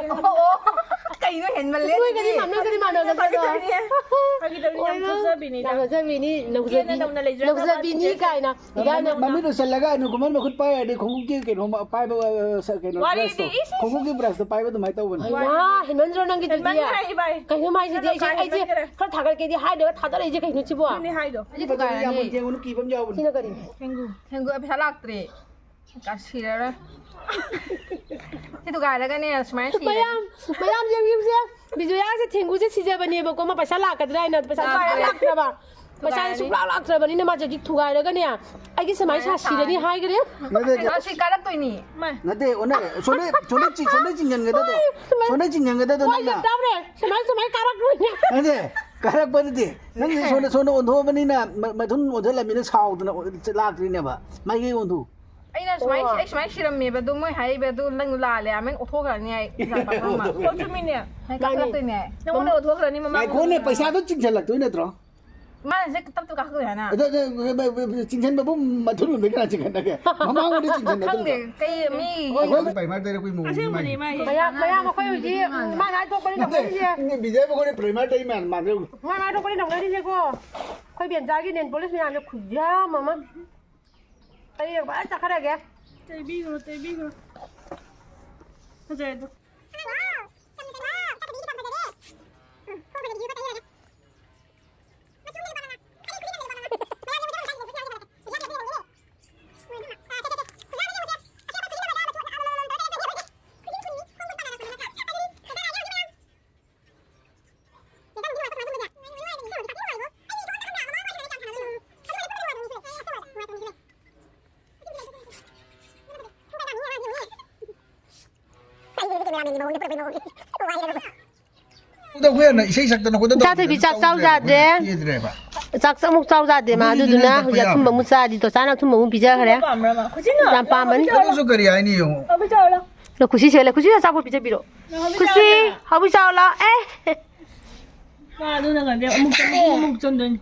ꯑꯣ, ꯑꯣ꯫ ꯀꯩꯅꯣ ꯍꯦꯟꯃꯜꯂꯦ ꯅꯣꯏꯒꯗꯤ ꯑꯗꯨꯗꯤ꯫ ꯃꯥꯟꯅ-, ꯅꯣꯏꯒꯗꯤ ꯃꯥꯟꯅꯒꯗ꯭ꯔꯣ? ꯐꯥꯒꯤ ꯇꯧꯕꯅꯤ, ꯐꯥꯒꯤ ꯇꯧꯕꯅꯤ, ꯌꯥꯝ ꯑꯣꯏꯃꯥ꯫ ꯊꯥꯖꯕꯤꯅꯤꯗ꯫ ꯌꯥꯝ ꯊꯥꯖꯕꯤꯅꯤ, ꯏꯆꯦꯅ ꯅꯧꯖꯕꯤꯅꯤ, ꯅꯧꯅ ꯂꯩꯖꯔ ꯅꯧꯖꯕꯤꯅꯤ ꯊꯕꯥꯗꯨꯗꯤ꯫ ꯀꯥꯏꯅ꯫ ꯃꯃꯤꯠ ꯎꯁꯜꯂꯒ ꯑꯅꯨ ꯀꯨꯃꯥꯔ ꯃꯈꯨꯠ ꯄꯥꯏꯔꯗꯤ ꯈꯣꯡꯎꯞꯀꯤ ꯀꯩꯅꯣ ꯄꯥꯏꯕ, ꯑ, ꯀꯩꯅꯣ ꯋꯥꯔꯤꯗꯤ ꯕ꯭ꯔꯁꯇꯣ, ꯏꯁ, ꯏꯁ꯫ ꯈꯣꯡꯎꯞꯀꯤ ꯕ꯭ꯔꯁꯇꯣ ꯄꯥꯏꯕ ꯑꯗꯨꯃꯥꯏꯅ ꯇꯧꯕꯅꯤ꯫ ꯑꯩꯃꯥ, ꯍꯦꯟꯃꯟꯗ꯭ꯔꯣ ꯅꯪꯒꯤꯗꯨꯗꯤ? ꯍꯦꯟꯃꯟꯈ꯭ꯔꯦ ꯏꯕꯥꯏ꯫ ꯀꯩꯅꯣ ꯍꯥꯏꯁꯤꯗꯤ? ꯅꯪꯅ ꯑꯩꯁꯦ, ꯈꯔ ꯑꯩꯁꯦ ꯍꯦꯟꯃꯟꯈ꯭ꯔꯦ꯫ ꯈꯔ ꯊꯥꯒꯠꯀꯦꯗꯤ ꯍꯥꯏꯗ꯭ꯔꯒ ꯊꯥꯗꯔꯛꯏꯁꯦ ꯀꯩꯅꯣ ꯁꯤꯕꯣ? ꯑꯗꯨꯅꯦ ꯍꯥꯏꯗꯣ꯫ ꯁꯤ ꯊꯨꯒꯥꯏꯔꯅꯤ꯫ ꯌꯥꯝ ꯃꯨꯟ ꯌꯦꯡꯉꯨꯅꯨ, ꯀꯤꯕ ꯑꯃ ꯌꯥꯎꯕꯅꯤ꯫ ꯁꯤꯅ ꯀꯔꯤ? ꯊꯦꯡꯒꯨ꯫ ꯊꯦꯡꯒꯨ, ꯄꯩꯁꯥ ꯂꯥꯛꯇ꯭ꯔꯦ꯫ ꯀꯥ ꯁꯤꯔꯔꯣꯏ꯫ ꯁꯤ ꯊꯨꯒꯥꯏꯔꯒꯅꯦ ꯁꯨꯃꯥꯏꯅ ꯁꯤꯔꯅꯤ꯫ ꯃꯌꯥꯝ, ꯃꯌꯥꯝ ꯌꯦꯡꯕꯤꯌꯨꯁꯦ꯫ ꯕꯤꯖꯣꯌꯥꯁꯦ ꯊꯦꯡꯒꯨꯁꯦ ꯁꯤꯖꯕꯅꯦꯕꯀꯣ, ꯃꯥ ꯄꯩꯁꯥ ꯂꯥꯛꯀꯗ꯭ꯔꯥ ꯍꯥꯏꯅ ꯄꯩꯁꯥ ꯂꯥꯛꯇ꯭ꯔꯦ꯫ ꯁꯨꯡꯂꯥꯛ ꯂꯥꯛꯇ꯭ꯔꯕ꯫ ꯄꯩꯁꯥꯁꯦ ꯊꯨꯒꯥꯏꯔꯅꯤ꯫ ꯁꯨꯡꯂꯥꯛ ꯂꯥꯛꯇ꯭ꯔꯕꯅꯤꯅ ꯃꯥꯁꯦ ꯍꯧꯖꯤꯛ ꯊꯨꯒꯥꯏꯔꯒꯅꯦ, ꯑꯩꯒꯤ ꯁꯨꯃꯥꯏꯅ ꯁꯥ ꯁꯤꯔꯅꯤ ꯍꯥꯏꯈ꯭ꯔꯦ꯫ ꯅꯠꯇꯦ, ꯁꯤ ꯀꯥꯔꯛꯇꯣꯏꯅꯤ꯫ ꯅꯠꯇꯦ, ꯑꯣꯟꯅꯔꯦ꯫ ꯁꯣꯝꯗ, ꯁꯣꯝꯗ ꯆꯤ-, ꯁꯣꯝꯗ ꯆꯤꯡꯁꯤꯟꯒꯗꯗꯣ꯫ ꯍꯣꯏ, ꯁꯨꯃꯥꯏꯅ꯫ ꯁꯣꯝꯗ ꯆꯤꯡꯁꯤꯟꯒꯗꯗꯣ ꯍꯣꯏ, ꯅꯪꯅ꯫ ꯆꯞ ꯆꯥꯕꯅꯦ꯫ ꯁꯨꯃꯥꯏꯅ, ꯁꯨꯃꯥꯏꯅ ꯀꯥꯔꯛꯇꯣꯏꯅꯦ꯫ ꯅꯠꯇꯦ, ꯀꯥꯔꯛꯄ ꯅꯠꯇꯦ꯫ ꯅꯪꯗꯤ ꯁꯣꯝꯗ, ꯁꯣꯝꯗ ꯑꯣꯟꯊꯣꯛꯑꯕꯅꯤꯅ ꯃ-, ꯃꯊꯨꯟ ꯑꯣꯟꯁꯤꯜꯂꯝꯃꯤꯅ ꯁꯥꯎꯗꯅ ꯑꯣ-, ꯂꯥꯛꯇ꯭ꯔꯤꯅꯦꯕ꯫ ꯃꯥꯏꯀꯩ ꯑꯣꯟꯊꯣꯛꯎ꯫ ꯑꯩꯅ ꯁꯨꯃꯥꯏꯅ, ꯑꯣ꯫ ꯑꯩ ꯁꯨꯃꯥꯏꯅ ꯁꯤꯔꯝꯃꯦꯕ, ꯑꯗꯣ ꯃꯣꯏ ꯍꯥꯏꯔꯤꯕ ꯑꯗꯨ ꯅꯪ ꯂꯥꯜꯂꯦ ꯍꯥꯏꯕ, ꯑꯣꯟꯊꯣꯛꯈ꯭ꯔꯅꯤ ꯍꯥꯏ, ꯄꯩꯁꯥ ꯄꯥꯏꯕ ꯑꯃ꯫ ꯑꯣ, ꯆꯨꯝꯃꯤꯅꯦ꯫ ꯍꯥꯏ, ꯃꯥꯅꯦ꯫ ꯀꯥꯈꯠꯂꯛꯇꯣꯏꯅꯦ꯫ ꯅꯪꯉꯣꯟꯗ ꯑꯣꯟꯊꯣꯛꯈ꯭ꯔꯅꯤ ꯃꯃꯥꯡ ꯉꯥꯏꯈꯣꯅꯦ, ꯂꯣꯝꯗ꯫ ꯄꯩꯁꯥꯗꯣ ꯆꯤꯡꯁꯤꯜꯂꯛꯇꯣꯏ ꯅꯠꯇ꯭ꯔꯣ? ꯃꯥꯅ ꯁꯦ ꯇꯞ ꯇꯞ ꯀꯥꯈꯠꯂꯛꯇꯣꯏ ꯍꯥꯏꯅ꯫ ꯑꯗꯣ, ꯑꯗꯣ, ꯆꯤꯡꯁꯤꯟꯕꯕꯨ ꯃꯊꯨꯟ ꯂꯣꯝꯗ ꯀꯅꯥ ꯆꯤꯡꯈꯠꯅꯒꯦ? ꯃꯃꯥꯡꯂꯣꯝꯗ ꯆꯤꯡꯁꯤꯟꯅꯗꯣꯏꯕ? ꯈꯪꯗꯦ, ꯀꯩ ꯃꯤ ꯑꯩꯈꯣꯏ ꯄ꯭ꯔꯥꯏꯃꯔ ꯇꯩꯔꯛꯄꯩ ꯃꯑꯣꯡꯅꯤ ꯑꯁꯦꯡꯕꯅꯤ ꯃꯥꯏꯁꯦ꯫ ꯃꯥꯏ꯫ ꯃꯌꯥꯝ, ꯃꯌꯥꯝ ꯑꯩꯈꯣꯏ ꯍꯧꯖꯤꯛ ꯃꯥꯅ ꯍꯥꯏ ꯊꯣꯛꯄꯅꯤ ꯅꯠꯇꯦ, ꯇꯧꯅꯔꯤꯁꯦ꯫ ꯕꯤꯖꯦ ꯃꯈꯣꯏꯅ ꯄ꯭ꯔꯥꯏꯃꯔ ꯇꯩ ꯃꯌꯥꯝ ꯃꯥꯟꯅꯔꯨ꯫ ꯃꯥꯅ ꯍꯥꯏ ꯊꯣꯛꯄꯅꯤ ꯇꯧꯅꯔꯤꯁꯦꯀꯣ꯫ ꯑꯩꯈꯣꯏ ꯕꯦꯟꯆꯥꯒꯤ ꯅꯦꯟ ꯄꯣꯂꯤꯁ ꯃꯌꯥꯝꯁꯦ ꯈꯨꯌꯥꯝ ꯑꯃ꯫ ꯑꯩ ꯐꯖꯅ ꯆꯠꯈ꯭ꯔꯒꯦ꯫ ꯇꯩꯕꯤꯈ꯭ꯔꯣ, ꯇꯩꯕꯤꯈ꯭ꯔꯣ꯫ ꯐꯖꯔꯦ ꯑꯗꯣ꯫ ꯑꯗꯣ ꯑꯩꯈꯣꯏ ꯍꯥꯟꯅ ꯏꯁꯩ ꯁꯛꯇꯅ ꯈꯣꯠꯇꯅ ꯏꯆꯥ ꯊꯣꯏꯕꯤ ꯆꯥꯛ ꯆꯥꯎ ꯌꯥꯗ꯭ꯔꯦ꯫ ꯆꯥꯛ ꯑꯃꯨꯛ ꯆꯥꯎ ꯌꯥꯗꯦ ꯃꯥ, ꯑꯗꯨꯗꯨꯅ ꯍꯧꯖꯤꯛ ꯑꯊꯨꯝꯕ ꯑꯃꯨꯛ ꯆꯥꯔꯤ꯫ ꯇꯣꯆꯥꯅ ꯑꯊꯨꯝꯕ ꯑꯃꯨꯛ ꯄꯤꯖꯈ꯭ꯔꯦ꯫ ꯄꯥꯝꯕ꯭ꯔꯕ? ꯈꯨꯁꯤꯅ? ꯌꯥꯝ ꯄꯥꯝꯕꯅꯤ꯫ ꯑꯗꯨꯁꯨ ꯀꯔꯤ ꯍꯥꯏꯅꯤ ꯌꯦꯡꯉꯣ꯫ ꯂꯣ, ꯈꯨꯁꯤ ꯁꯦ, ꯂꯣ, ꯈꯨꯁꯤ ꯑꯆꯥꯄꯣꯠ ꯄꯤꯖꯕꯤꯔꯣ꯫ ꯈꯨꯁꯤ, ꯍꯧꯕꯤ ꯆꯥꯎ ꯂꯥꯎ꯫ ꯑꯦ꯫ ꯃꯥ ꯑꯗꯨꯅ ꯉꯝꯗꯦ꯫ ꯑꯃꯨꯛ ꯆꯪ-, ꯑꯃꯨꯛ ꯆꯪꯗꯣꯏꯅꯤ꯫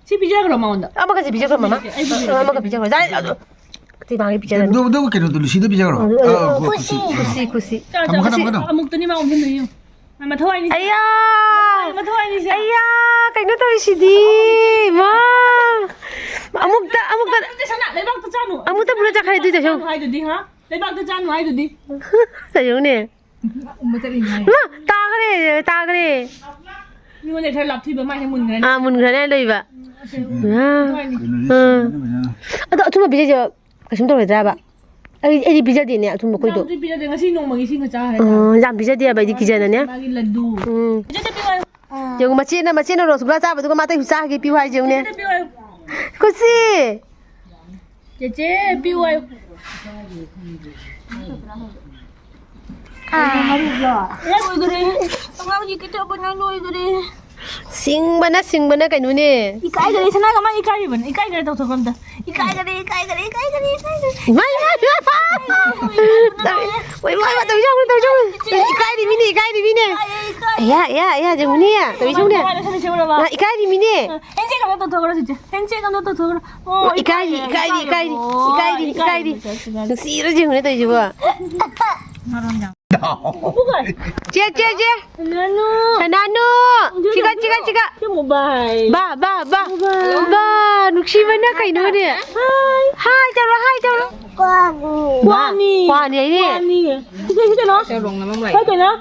ꯁꯤ ꯄꯤꯖꯈ꯭ꯔꯣ ꯃꯉꯣꯟꯗ꯫ ꯑꯃꯒꯁꯦ ꯄꯤꯖꯈ꯭ꯔꯣ, ꯃꯃꯥ꯫ ꯑꯩ ꯄꯤꯖꯒꯦ꯫ ꯑꯃꯒ ꯄꯤꯖꯈ꯭ꯔꯣ꯫ ꯌꯥꯔꯦ, ꯑꯗꯣ꯫ ꯁꯤ ꯃꯥꯒꯤ ꯄꯤꯖꯔꯅꯤ꯫ ꯑꯗꯨ, ꯑꯗꯨ ꯀꯩꯅꯣꯗꯣ, ꯂꯨꯁꯤꯗ ꯄꯤꯖꯈ꯭ꯔꯣ꯫ ꯑꯗꯨ, ꯑꯗꯨ, ꯑꯥ, ꯈꯨꯁꯤ꯫ ꯈꯨꯁꯤ, ꯈꯨꯁꯤ꯫ ꯆꯥꯎ, ꯆꯥꯎ, ꯊꯝꯃꯣ, ꯈꯨꯁꯤ꯫ ꯊꯝꯃꯣ, ꯊꯝꯃꯣ꯫ ꯑꯃꯨꯛꯇꯅꯤ ꯃꯥ ꯑꯣꯟꯁꯤꯟꯗꯣꯏꯅꯤ꯫ ꯃꯥ ꯃꯊꯧ ꯍꯥꯏꯅꯤ ꯁꯦ꯫ ꯑꯌꯥ! ꯃꯊꯧ ꯍꯥꯏꯅꯤ ꯁꯦ꯫ ꯑꯌꯥ! ꯀꯩꯅꯣ ꯇꯧꯔꯤꯁꯤꯗꯤ? ꯃꯥ! ꯑꯃꯨꯛꯇ, ꯑꯃꯨꯛꯇ꯫ ꯅꯠꯇꯦ, ꯁꯅꯥ, ꯂꯩꯕꯥꯛꯇ ꯆꯥꯅꯨ꯫ ꯑꯃꯨꯛꯇ ꯄꯨꯔ ꯆꯠꯈ꯭ꯔꯦ ꯑꯗꯨꯏꯗꯤ ꯁꯨꯝ꯫ ꯆꯥꯅꯨ ꯍꯥꯏꯗꯨꯗꯤ, ꯍꯥ? ꯂꯩꯕꯥꯛꯇ ꯆꯥꯅꯨ ꯍꯥꯏꯗꯨꯗꯤ꯫ ꯌꯦꯡꯉꯨꯅꯦ꯫ ꯎꯝꯕ ꯆꯠꯂꯤꯅꯤ ꯍꯥꯏ꯫ ꯃꯥ! ꯇꯥꯈ꯭ꯔꯦ, ꯇꯥꯈ꯭ꯔꯦ꯫ ꯃꯤꯉꯣꯟꯗ ꯈꯔ ꯂꯥꯞꯊꯤꯕ ꯃꯥ ꯍꯦꯛ ꯃꯨꯟꯈ꯭ꯔꯅꯤ꯫ ꯑꯥ, ꯃꯨꯟꯈ꯭ꯔꯅꯤ ꯂꯩꯕ꯫ ꯑꯁꯦ-, ꯎꯝ꯫ ꯃꯊꯧ ꯍꯥꯏꯅꯤ꯫ ꯀꯩꯅꯣ, ꯑꯥ꯫ ꯁꯤꯖꯤꯟꯅꯕ ꯐꯖꯅ꯫ ꯑꯗꯣ ꯑꯊꯨꯝꯕ ꯄꯤꯖꯩꯁꯦ ꯀꯩꯁꯨꯝ ꯇꯧꯔꯣꯏꯗ꯭ꯔꯕ? ꯑꯩ, ꯑꯩꯗꯤ ꯄꯤꯖꯗꯦꯅꯦ ꯑꯊꯨꯝꯕ ꯈꯣꯏꯗꯣ꯫ ꯆꯥꯕꯗꯤ ꯄꯤꯖꯗꯦ, ꯉꯁꯤ ꯅꯣꯡꯃꯒꯤ ꯁꯤꯡꯒ ꯆꯥꯈ꯭ꯔꯦ꯫ ꯑꯣ, ꯌꯥꯝ ꯄꯤꯖꯗꯦꯕ ꯑꯩꯗꯤ ꯀꯤꯖꯗꯅꯦ꯫ ꯃꯥꯒꯤ ꯂꯗꯨ꯫ ꯎꯝ꯫ ꯄꯤꯖꯗꯦ, ꯄꯤꯌꯨ ꯍꯥꯏꯌꯨ꯫ ꯌꯦꯡꯉꯨ, ꯃꯆꯦꯅ, ꯃꯆꯦꯅ ꯔꯣꯁꯒꯨꯂꯥ ꯆꯥꯕꯗꯨꯒ ꯃꯥ ꯑꯇꯩꯁꯨ ꯆꯥꯈꯤꯒꯦ, ꯄꯤꯌꯨ ꯍꯥꯏꯁꯦ ꯌꯦꯡꯉꯨꯅꯦ꯫ ꯄꯤꯖꯗꯦ, ꯄꯤꯌꯨ ꯍꯥꯏꯌꯨ꯫ ꯈꯨꯁꯤ! ꯆꯦꯆꯦ, ꯄꯤꯌꯨ ꯍꯥꯏꯌꯨ꯫ ꯑꯥ꯫ ꯂꯣꯏꯗꯣꯔꯦ꯫ ꯑꯉꯥꯡꯒꯤ ꯀꯩꯗꯧꯕꯅꯣ ꯂꯣꯏꯗꯣꯔꯦ꯫ ꯁꯤꯡꯕꯅ, ꯁꯤꯡꯕꯅ ꯀꯩꯅꯣꯅꯦ꯫ ꯏꯀꯥꯏꯒꯔꯦ, ꯁꯅꯥꯒ ꯃꯥ ꯏꯀꯥꯏꯔꯤꯕꯅꯤ꯫ ꯏꯀꯥꯏꯒꯔꯦ ꯇꯧꯊꯣꯛꯄ ꯑꯝꯇ꯫ ꯏꯀꯥꯏꯒꯔꯦ, ꯏꯀꯥꯏꯒꯔꯦ, ꯏꯀꯥꯏꯒꯔꯦ, ꯏꯀꯥꯏꯒꯔꯦ꯫ ꯏꯃꯥꯏ, ꯏꯃꯥꯏ, ꯏꯃꯥꯏ, ꯏꯃꯥꯏ꯫ ꯇꯧꯏ, ꯏꯃꯥꯏ, ꯏꯃꯥꯏ, ꯇꯧꯏ ꯌꯦꯡꯉꯨꯅꯦ, ꯇꯧꯏ ꯌꯦꯡꯉꯨꯅꯦ꯫ ꯏꯀꯥꯏꯔꯤꯃꯤꯅꯦ, ꯏꯀꯥꯏꯔꯤꯃꯤꯅꯦ꯫ ꯏꯀꯥꯏ, ꯏꯀꯥꯏ꯫ ꯑꯌꯥ, ꯑꯌꯥ, ꯑꯌꯥ, ꯌꯦꯡꯉꯨꯅꯦ꯫ ꯇꯧꯏ ꯌꯦꯡꯉꯨꯅꯦ꯫ ꯃꯥ ꯏꯀꯥꯏꯔꯤꯃꯤꯅꯦ꯫ Handshake ꯑꯝꯇ ꯇꯧꯊꯣꯛꯈ꯭ꯔꯣ, ꯆꯤꯆꯦ꯫ Handshake ꯑꯝꯇ ꯇꯧꯊꯣꯛꯈ꯭ꯔꯣ꯫ ꯑꯣ, ꯏꯀꯥꯏꯔꯤ, ꯏꯀꯥꯏꯔꯤ, ꯏꯀꯥꯏꯔꯤ, ꯏꯀꯥꯏꯔꯤ, ꯏꯀꯥꯏꯔꯤ꯫ ꯅꯨꯡꯁꯤꯔ ꯌꯦꯡꯉꯨꯅꯦ ꯇꯧꯏꯁꯤꯕꯣ꯫ ꯆꯦ, ꯆꯦ, ꯆꯦ꯫ ꯁꯅꯥꯅꯨ꯫ ꯁꯅꯥꯅꯨ꯫ ꯁꯤꯒ, ꯁꯤꯒ, ꯁꯤꯒ꯫ ꯕꯥ, ꯕꯥ, ꯕꯥ꯫ ꯕꯥ, ꯅꯨꯡꯁꯤꯕꯅ ꯀꯩꯅꯣꯅꯦ꯫ Hi ꯇꯧꯔꯣ, hi ꯇꯧꯔꯣ꯫ ꯀ꯭ꯋꯥꯅꯤ꯫ ꯀ꯭ꯋꯥꯅꯤ ꯍꯥꯏꯅꯦ꯫ ꯀ꯭ꯋꯥꯅꯤ꯫ ꯁꯤꯗ, ꯁꯤꯗ ꯂꯥꯛꯑꯣ꯫ ꯍꯣꯏ, ꯀꯩꯅꯣ?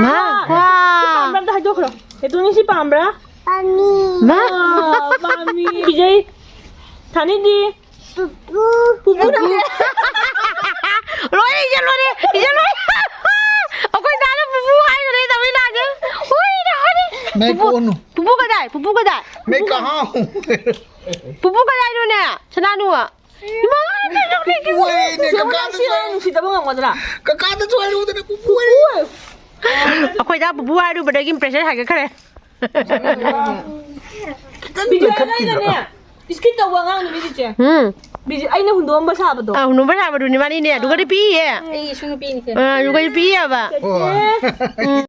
ꯃꯥ, ꯀ꯭ꯋꯥ꯫ ꯁꯤ ꯄꯥꯝꯕ꯭ꯔꯥ ꯑꯝꯇ ꯍꯥꯏꯗꯣꯛꯈ꯭ꯔꯣ꯫ ꯀꯦꯇꯨꯅꯤ, ꯁꯤ ꯄꯥꯝꯕ꯭ꯔꯥ? ꯄꯥꯝꯃꯤ꯫ ꯃꯥ꯫ ꯑꯥ, ꯄꯥꯝꯃꯤ꯫ ꯕꯤꯖꯩ꯫ ꯊꯥꯅꯤꯗꯤ꯫ ꯄꯨꯄꯨ꯫ ꯄꯨꯄꯨ ꯅꯠꯇꯦ꯫ ꯂꯣꯏꯔꯦ, ꯏꯆꯦ, ꯂꯣꯏꯔꯦ, ꯏꯆꯦ, ꯂꯣꯏꯔꯦ꯫ ꯑꯩꯈꯣꯏ ꯗꯥꯅ ꯄꯨꯄꯨ ꯍꯥꯏꯈ꯭ꯔꯦ, ꯇꯧꯔꯤ ꯂꯥꯁꯦ꯫ ꯍꯨꯏꯅ ꯍꯥꯏꯔꯤ꯫ ꯄꯨꯄꯨ, ꯄꯨꯄꯨ ꯀꯗꯥꯏ? ꯄꯨꯄꯨ ꯀꯗꯥꯏ? ꯄꯨꯄꯨ ꯀꯗꯥꯏ? ꯄꯨꯄꯨ ꯀꯗꯥꯏꯅꯣꯅꯦ? ꯁꯅꯥꯅꯨ꯫ ꯏꯃꯥ, ꯀꯩꯗꯧꯔꯤꯒꯦ? ꯄꯨꯄꯨ ꯍꯣꯏꯅꯦ, ꯁꯤꯕꯨ ꯀꯀꯥꯗꯁꯨ ꯅꯨꯡꯁꯤꯕ ꯍꯥꯏꯔꯨ-, ꯅꯨꯡꯁꯤꯗꯕ ꯉꯝꯒꯗ꯭ꯔꯥ? ꯀꯀꯥꯗꯁꯨ ꯍꯥꯏꯔꯨꯗꯅ ꯄꯨꯄꯨ ꯍꯣꯏꯅꯦ꯫ ꯑꯩꯈꯣꯏꯗ ꯄꯨꯄꯨ ꯍꯥꯏꯔꯨꯕꯗꯒꯤ ꯏꯝꯄ꯭ꯔꯦꯁꯟ ꯍꯥꯏꯒꯠꯈ꯭ꯔꯦ꯫ ꯈꯤꯇꯪ ꯕꯤꯖꯨ ꯅꯣꯏꯈꯠꯈꯤꯗ꯭ꯔꯣ? ꯑꯩꯅꯅꯦ, ꯏꯁꯀꯤꯠ ꯇꯧꯕ ꯑꯉꯥꯡ ꯅꯨꯄꯤꯗꯨ ꯆꯦ꯫ ꯎꯝ꯫ ꯕꯤꯖꯨ ꯑꯩꯅ ꯍꯨꯟꯗꯣꯛꯑꯝꯕ ꯁꯥꯕꯗꯣ꯫ ꯑꯥ, ꯍꯨꯟꯗꯣꯛꯑꯝꯕ ꯁꯥꯕꯗꯨꯅꯤ ꯃꯥꯅꯤꯅꯦ, ꯑꯗꯨꯒꯗꯤ ꯄꯤꯌꯦ꯫ ꯑꯩꯒꯤꯁꯨ ꯅꯨꯄꯤꯅꯤ ꯆꯦ꯫ ꯑꯥ, ꯑꯗꯨꯒꯗꯤ ꯄꯤꯌꯦꯕ꯫ ꯑꯣ꯫ ꯎꯝ꯫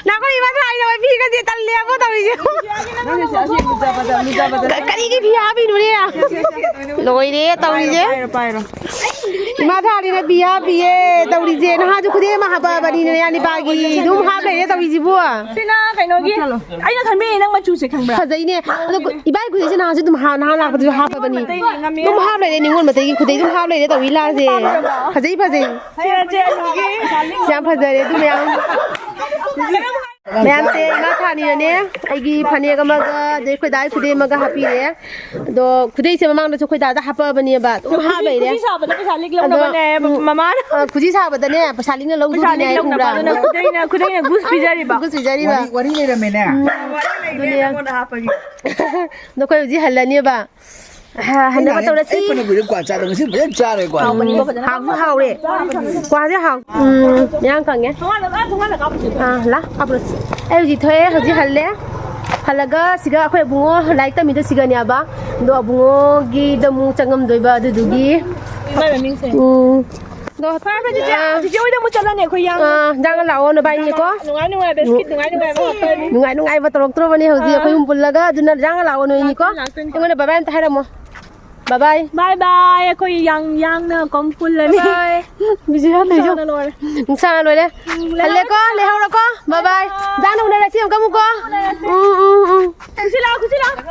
ꯅꯈꯣꯏ ꯏꯃꯥ ꯊꯥꯏꯅ ꯍꯣꯏ ꯐꯤꯒꯁꯦ ꯇꯜꯂꯦꯕꯣ ꯇꯧꯔꯤꯁꯦ꯫ ꯅꯪꯒꯤꯁꯦ ꯑꯁꯤ ꯂꯨꯖꯕꯗ, ꯂꯨꯖꯕꯗ꯫ ꯀ-, ꯀꯔꯤꯒꯤ ꯐꯤ ꯍꯥꯞꯄꯤꯅꯣꯅꯦ? ꯂꯣꯏꯔꯦ ꯇꯧꯔꯤꯁꯦ꯫ ꯄꯥꯏꯔꯣ, ꯄꯥꯏꯔꯣ, ꯄꯥꯏꯔꯣ꯫ ꯏꯃꯥ ꯊꯥꯅꯤꯅ ꯐꯤ ꯍꯥꯞꯄꯤꯌꯦ ꯇꯧꯔꯤꯁꯦ꯫ ꯅꯍꯥꯁꯨ ꯈꯨꯗꯩ ꯑꯃ ꯍꯥꯞꯄꯛꯑꯕꯅꯤꯅꯦ, ꯅꯌꯥ ꯅꯤꯄꯥꯒꯤ ꯑꯗꯨꯝ ꯍꯥꯞ ꯂꯩꯔꯦ ꯇꯧꯔꯤꯁꯤꯕꯨ꯫ ꯁꯤꯅ ꯀꯩꯅꯣꯒꯤ, ꯑꯩꯅ ꯈꯟꯕꯤꯔꯤ ꯅꯪ ꯃꯆꯨꯁꯦ ꯈꯪꯕ꯭ꯔꯥ? ꯐꯖꯩꯅꯦ꯫ ꯑꯗꯣ ꯏꯕꯥꯏ ꯈꯨꯗꯩꯁꯦ ꯅꯍꯥꯟꯁꯨ ꯑꯗꯨꯝ ꯍꯥ-, ꯅꯍꯥꯟ ꯂꯥꯛꯄꯗꯁꯨ ꯍꯥꯞꯄꯕꯅꯤ꯫ ꯅꯤꯉꯣꯜ ꯃꯇꯩꯒꯤ ꯉꯝꯃꯦ꯫ ꯑꯗꯨꯝ ꯍꯥꯞ ꯂꯩꯔꯦ, ꯅꯤꯉꯣꯜ ꯃꯇꯩꯒꯤ ꯈꯨꯗꯩ ꯑꯗꯨꯝ ꯍꯥꯞ ꯂꯩꯔꯦ ꯇꯧꯔꯤ ꯂꯥꯁꯦ꯫ ꯐꯖꯩ, ꯐꯖꯩ꯫ ꯁꯦ, ꯁꯦ, ꯑꯗꯨꯒꯤ ꯌꯥꯝ ꯐꯖꯔꯦ ꯑꯗꯨ ꯃꯌꯥꯝ꯫ ꯃꯌꯥꯝꯁꯦ ꯏꯃꯥ ꯊꯥꯅꯤꯅꯅꯦ ꯑꯩꯒꯤ ꯐꯅꯦꯛ ꯑꯃꯒ ꯑꯗꯩ ꯑꯩꯈꯣꯏ ꯗꯥꯏ ꯈꯨꯗꯩ ꯑꯃꯒ ꯍꯥꯞꯄꯤꯔꯦ꯫ ꯑꯗꯣ ꯈꯨꯗꯩꯁꯦ ꯃꯃꯥꯡꯗꯁꯨ ꯑꯩꯈꯣꯏ ꯗꯥꯗ ꯍꯥꯞꯄꯛꯑꯕꯅꯦꯕ, ꯑꯗꯨꯝ ꯍꯥꯞ ꯂꯩꯔꯦ꯫ ꯈꯨꯖꯤ ꯁꯥꯕꯗ ꯄꯩꯁꯥ ꯂꯤꯛ ꯑꯗꯣ, ꯂꯧꯅꯕꯅꯦ, ꯎꯝ, ꯃꯃꯥꯅ꯫ ꯑ, ꯈꯨꯖꯤ ꯁꯥꯕꯗꯅꯦ ꯄꯩꯁꯥ ꯂꯤꯛꯅ ꯄꯩꯁꯥ ꯂꯧꯗꯣꯔꯤꯅꯦ ꯂꯤꯛ ꯂꯧꯅꯕ ꯈꯪꯕ꯭ꯔꯥ? ꯑꯗꯨꯅ ꯈꯨꯗꯩꯅ, ꯈꯨꯗꯩꯅ ꯒꯨꯁ ꯄꯤꯖꯔꯤꯕ꯫ ꯒꯨꯁ ꯄꯤꯖꯔꯤꯕ꯫ ꯋꯥꯔꯤ, ꯋꯥꯔꯤ ꯂꯩꯔꯝꯃꯦꯅꯦ꯫ ꯎꯝ꯫ ꯋꯥꯔꯤ ꯂꯩꯔꯦ ꯑꯗꯨꯅꯦ꯫ ꯅꯉꯣꯟꯗ ꯍꯥꯞꯄꯒꯤ꯫ ꯑꯗꯣ ꯑꯩꯈꯣꯏ ꯍꯧꯖꯤꯛ ꯍꯜꯂꯅꯦꯕ꯫ ꯍ-, ꯍꯟꯅꯕ ꯑꯩ ꯇꯧꯔꯁꯤ꯫ ꯑꯩ ꯐꯅ ꯀꯨꯏꯔꯦ ꯀ꯭ꯋꯥ ꯆꯥꯗꯕ, ꯉꯁꯤ ꯐꯖꯅ ꯆꯥꯔꯦ ꯀ꯭ꯋꯥ꯫ ꯍꯥꯎꯕꯅꯤꯀꯣ ꯐꯖꯅ꯫ ꯍꯥꯎꯁꯨ ꯍꯥꯎꯔꯦ꯫ ꯀ꯭ꯋꯥꯁꯦ ꯍꯥꯎ-, ꯎꯝ, ꯃꯌꯥꯡ ꯀꯪꯉꯦ꯫ ꯊꯣꯡꯒꯥꯟꯗ, ꯑꯥ, ꯊꯣꯡꯒꯥꯟꯗ ꯀꯥꯞꯄꯨꯁꯦ꯫ ꯑꯥ, ꯂꯥ, ꯀꯥꯞꯄꯨꯔꯁꯤ꯫ ꯑꯩ ꯍꯧꯖꯤꯛ ꯊꯣꯛꯑꯦ, ꯍꯧꯖꯤꯛ ꯍꯜꯂꯦ꯫ ꯍꯜꯂꯒ ꯁꯤꯒ ꯑꯩꯈꯣꯏ ꯏꯕꯨꯡꯉꯣ ꯂꯥꯏꯔꯤꯛ ꯇꯝꯃꯤꯗꯣ ꯁꯤꯒꯅꯦꯕ꯫ ꯑꯗꯣ ꯑꯕꯨꯡꯉꯣꯒꯤꯗ ꯑꯃꯨꯛ ꯆꯪꯉꯝꯗꯣꯏꯕ ꯑꯗꯨꯗꯨꯒꯤ꯫ ꯏꯃꯥꯏ ꯃꯃꯤꯡꯁꯦ꯫ ꯎꯝ꯫ ꯑꯗꯣ ꯐꯔꯦ, ꯐꯔꯦ, ꯆꯤꯆꯦ꯫ ꯑꯥ꯫ ꯆꯤꯆꯦ ꯍꯣꯏꯗ ꯑꯃꯨꯛ ꯆꯠꯂꯅꯤ ꯑꯩꯈꯣꯏ ꯌꯥꯝ꯫ ꯑꯥ, ꯏꯟꯖꯥꯡꯒ ꯂꯥꯛꯑꯣ ꯅꯕꯥꯏꯅꯤꯀꯣ꯫ ꯅꯨꯡꯉꯥꯏ ꯅꯨꯡꯉꯥꯏꯕ ꯁ꯭ꯀꯤꯠ ꯅꯨꯡꯉꯥꯏ ꯅꯨꯡꯉꯥꯏꯕ ꯍꯥꯞꯄꯅꯤ꯫ ꯅꯨꯡꯉꯥꯏ ꯅꯨꯡꯉꯥꯏꯕ ꯇꯧꯔꯛꯇ꯭ꯔꯣꯕꯅꯦ ꯍꯧꯖꯤꯛ ꯑꯥ꯫ ꯑꯩꯈꯣꯏ ꯑꯍꯨꯝ ꯄꯨꯜꯂꯒ꯫ ꯑꯗꯨꯅ ꯏꯟꯖꯥꯡꯒ ꯂꯥꯛꯑꯣ ꯅꯣꯏꯅꯤꯀꯣ꯫ ꯂꯥꯛꯇꯣꯏꯅꯤ, ꯂꯥꯛꯇꯣꯏꯅꯤ꯫ ꯑꯩꯉꯣꯟꯗ ꯕꯥꯏ ꯕꯥꯏ ꯑꯝꯇ ꯍꯥꯏꯔꯝꯃꯣ꯫ ꯕꯥꯏ ꯕꯥꯏ꯫ ꯕꯥꯏ ꯕꯥꯏ꯫ ꯑꯩꯈꯣꯏ ꯌꯥꯡ ꯌꯥꯡꯅ ꯀꯣꯝ ꯄꯨꯜꯂꯅꯤ꯫ ꯕꯥꯏ ꯕꯥꯏ꯫ ꯕꯤꯖꯨ ꯌꯥꯝ ꯂꯩꯖꯧ꯫ ꯅꯨꯡꯁꯥꯅ ꯂꯣꯏꯔꯦ꯫ ꯅꯨꯡꯁꯥꯅ ꯂꯣꯏꯔꯦ꯫ ꯎꯝ, ꯂꯩꯍꯧꯔꯦ꯫ ꯍꯜꯂꯦꯀꯣ, ꯂꯩꯍꯧꯔꯣꯀꯣ꯫ ꯕꯥꯏ ꯕꯥꯏ꯫ ꯕꯥꯏ ꯕꯥꯏ꯫ ꯏꯟꯖꯥꯡ ꯎꯅꯔꯁꯤ ꯑꯃꯨꯛꯀ ꯑꯃꯨꯛꯀꯣ꯫ ꯎꯅꯔꯁꯤ꯫ ꯎꯝ, ꯎꯝ, ꯎꯝ꯫ ꯈꯨꯁꯤ ꯂꯥꯛꯑꯣ, ꯈꯨꯁꯤ ꯂꯥꯛꯑꯣ꯫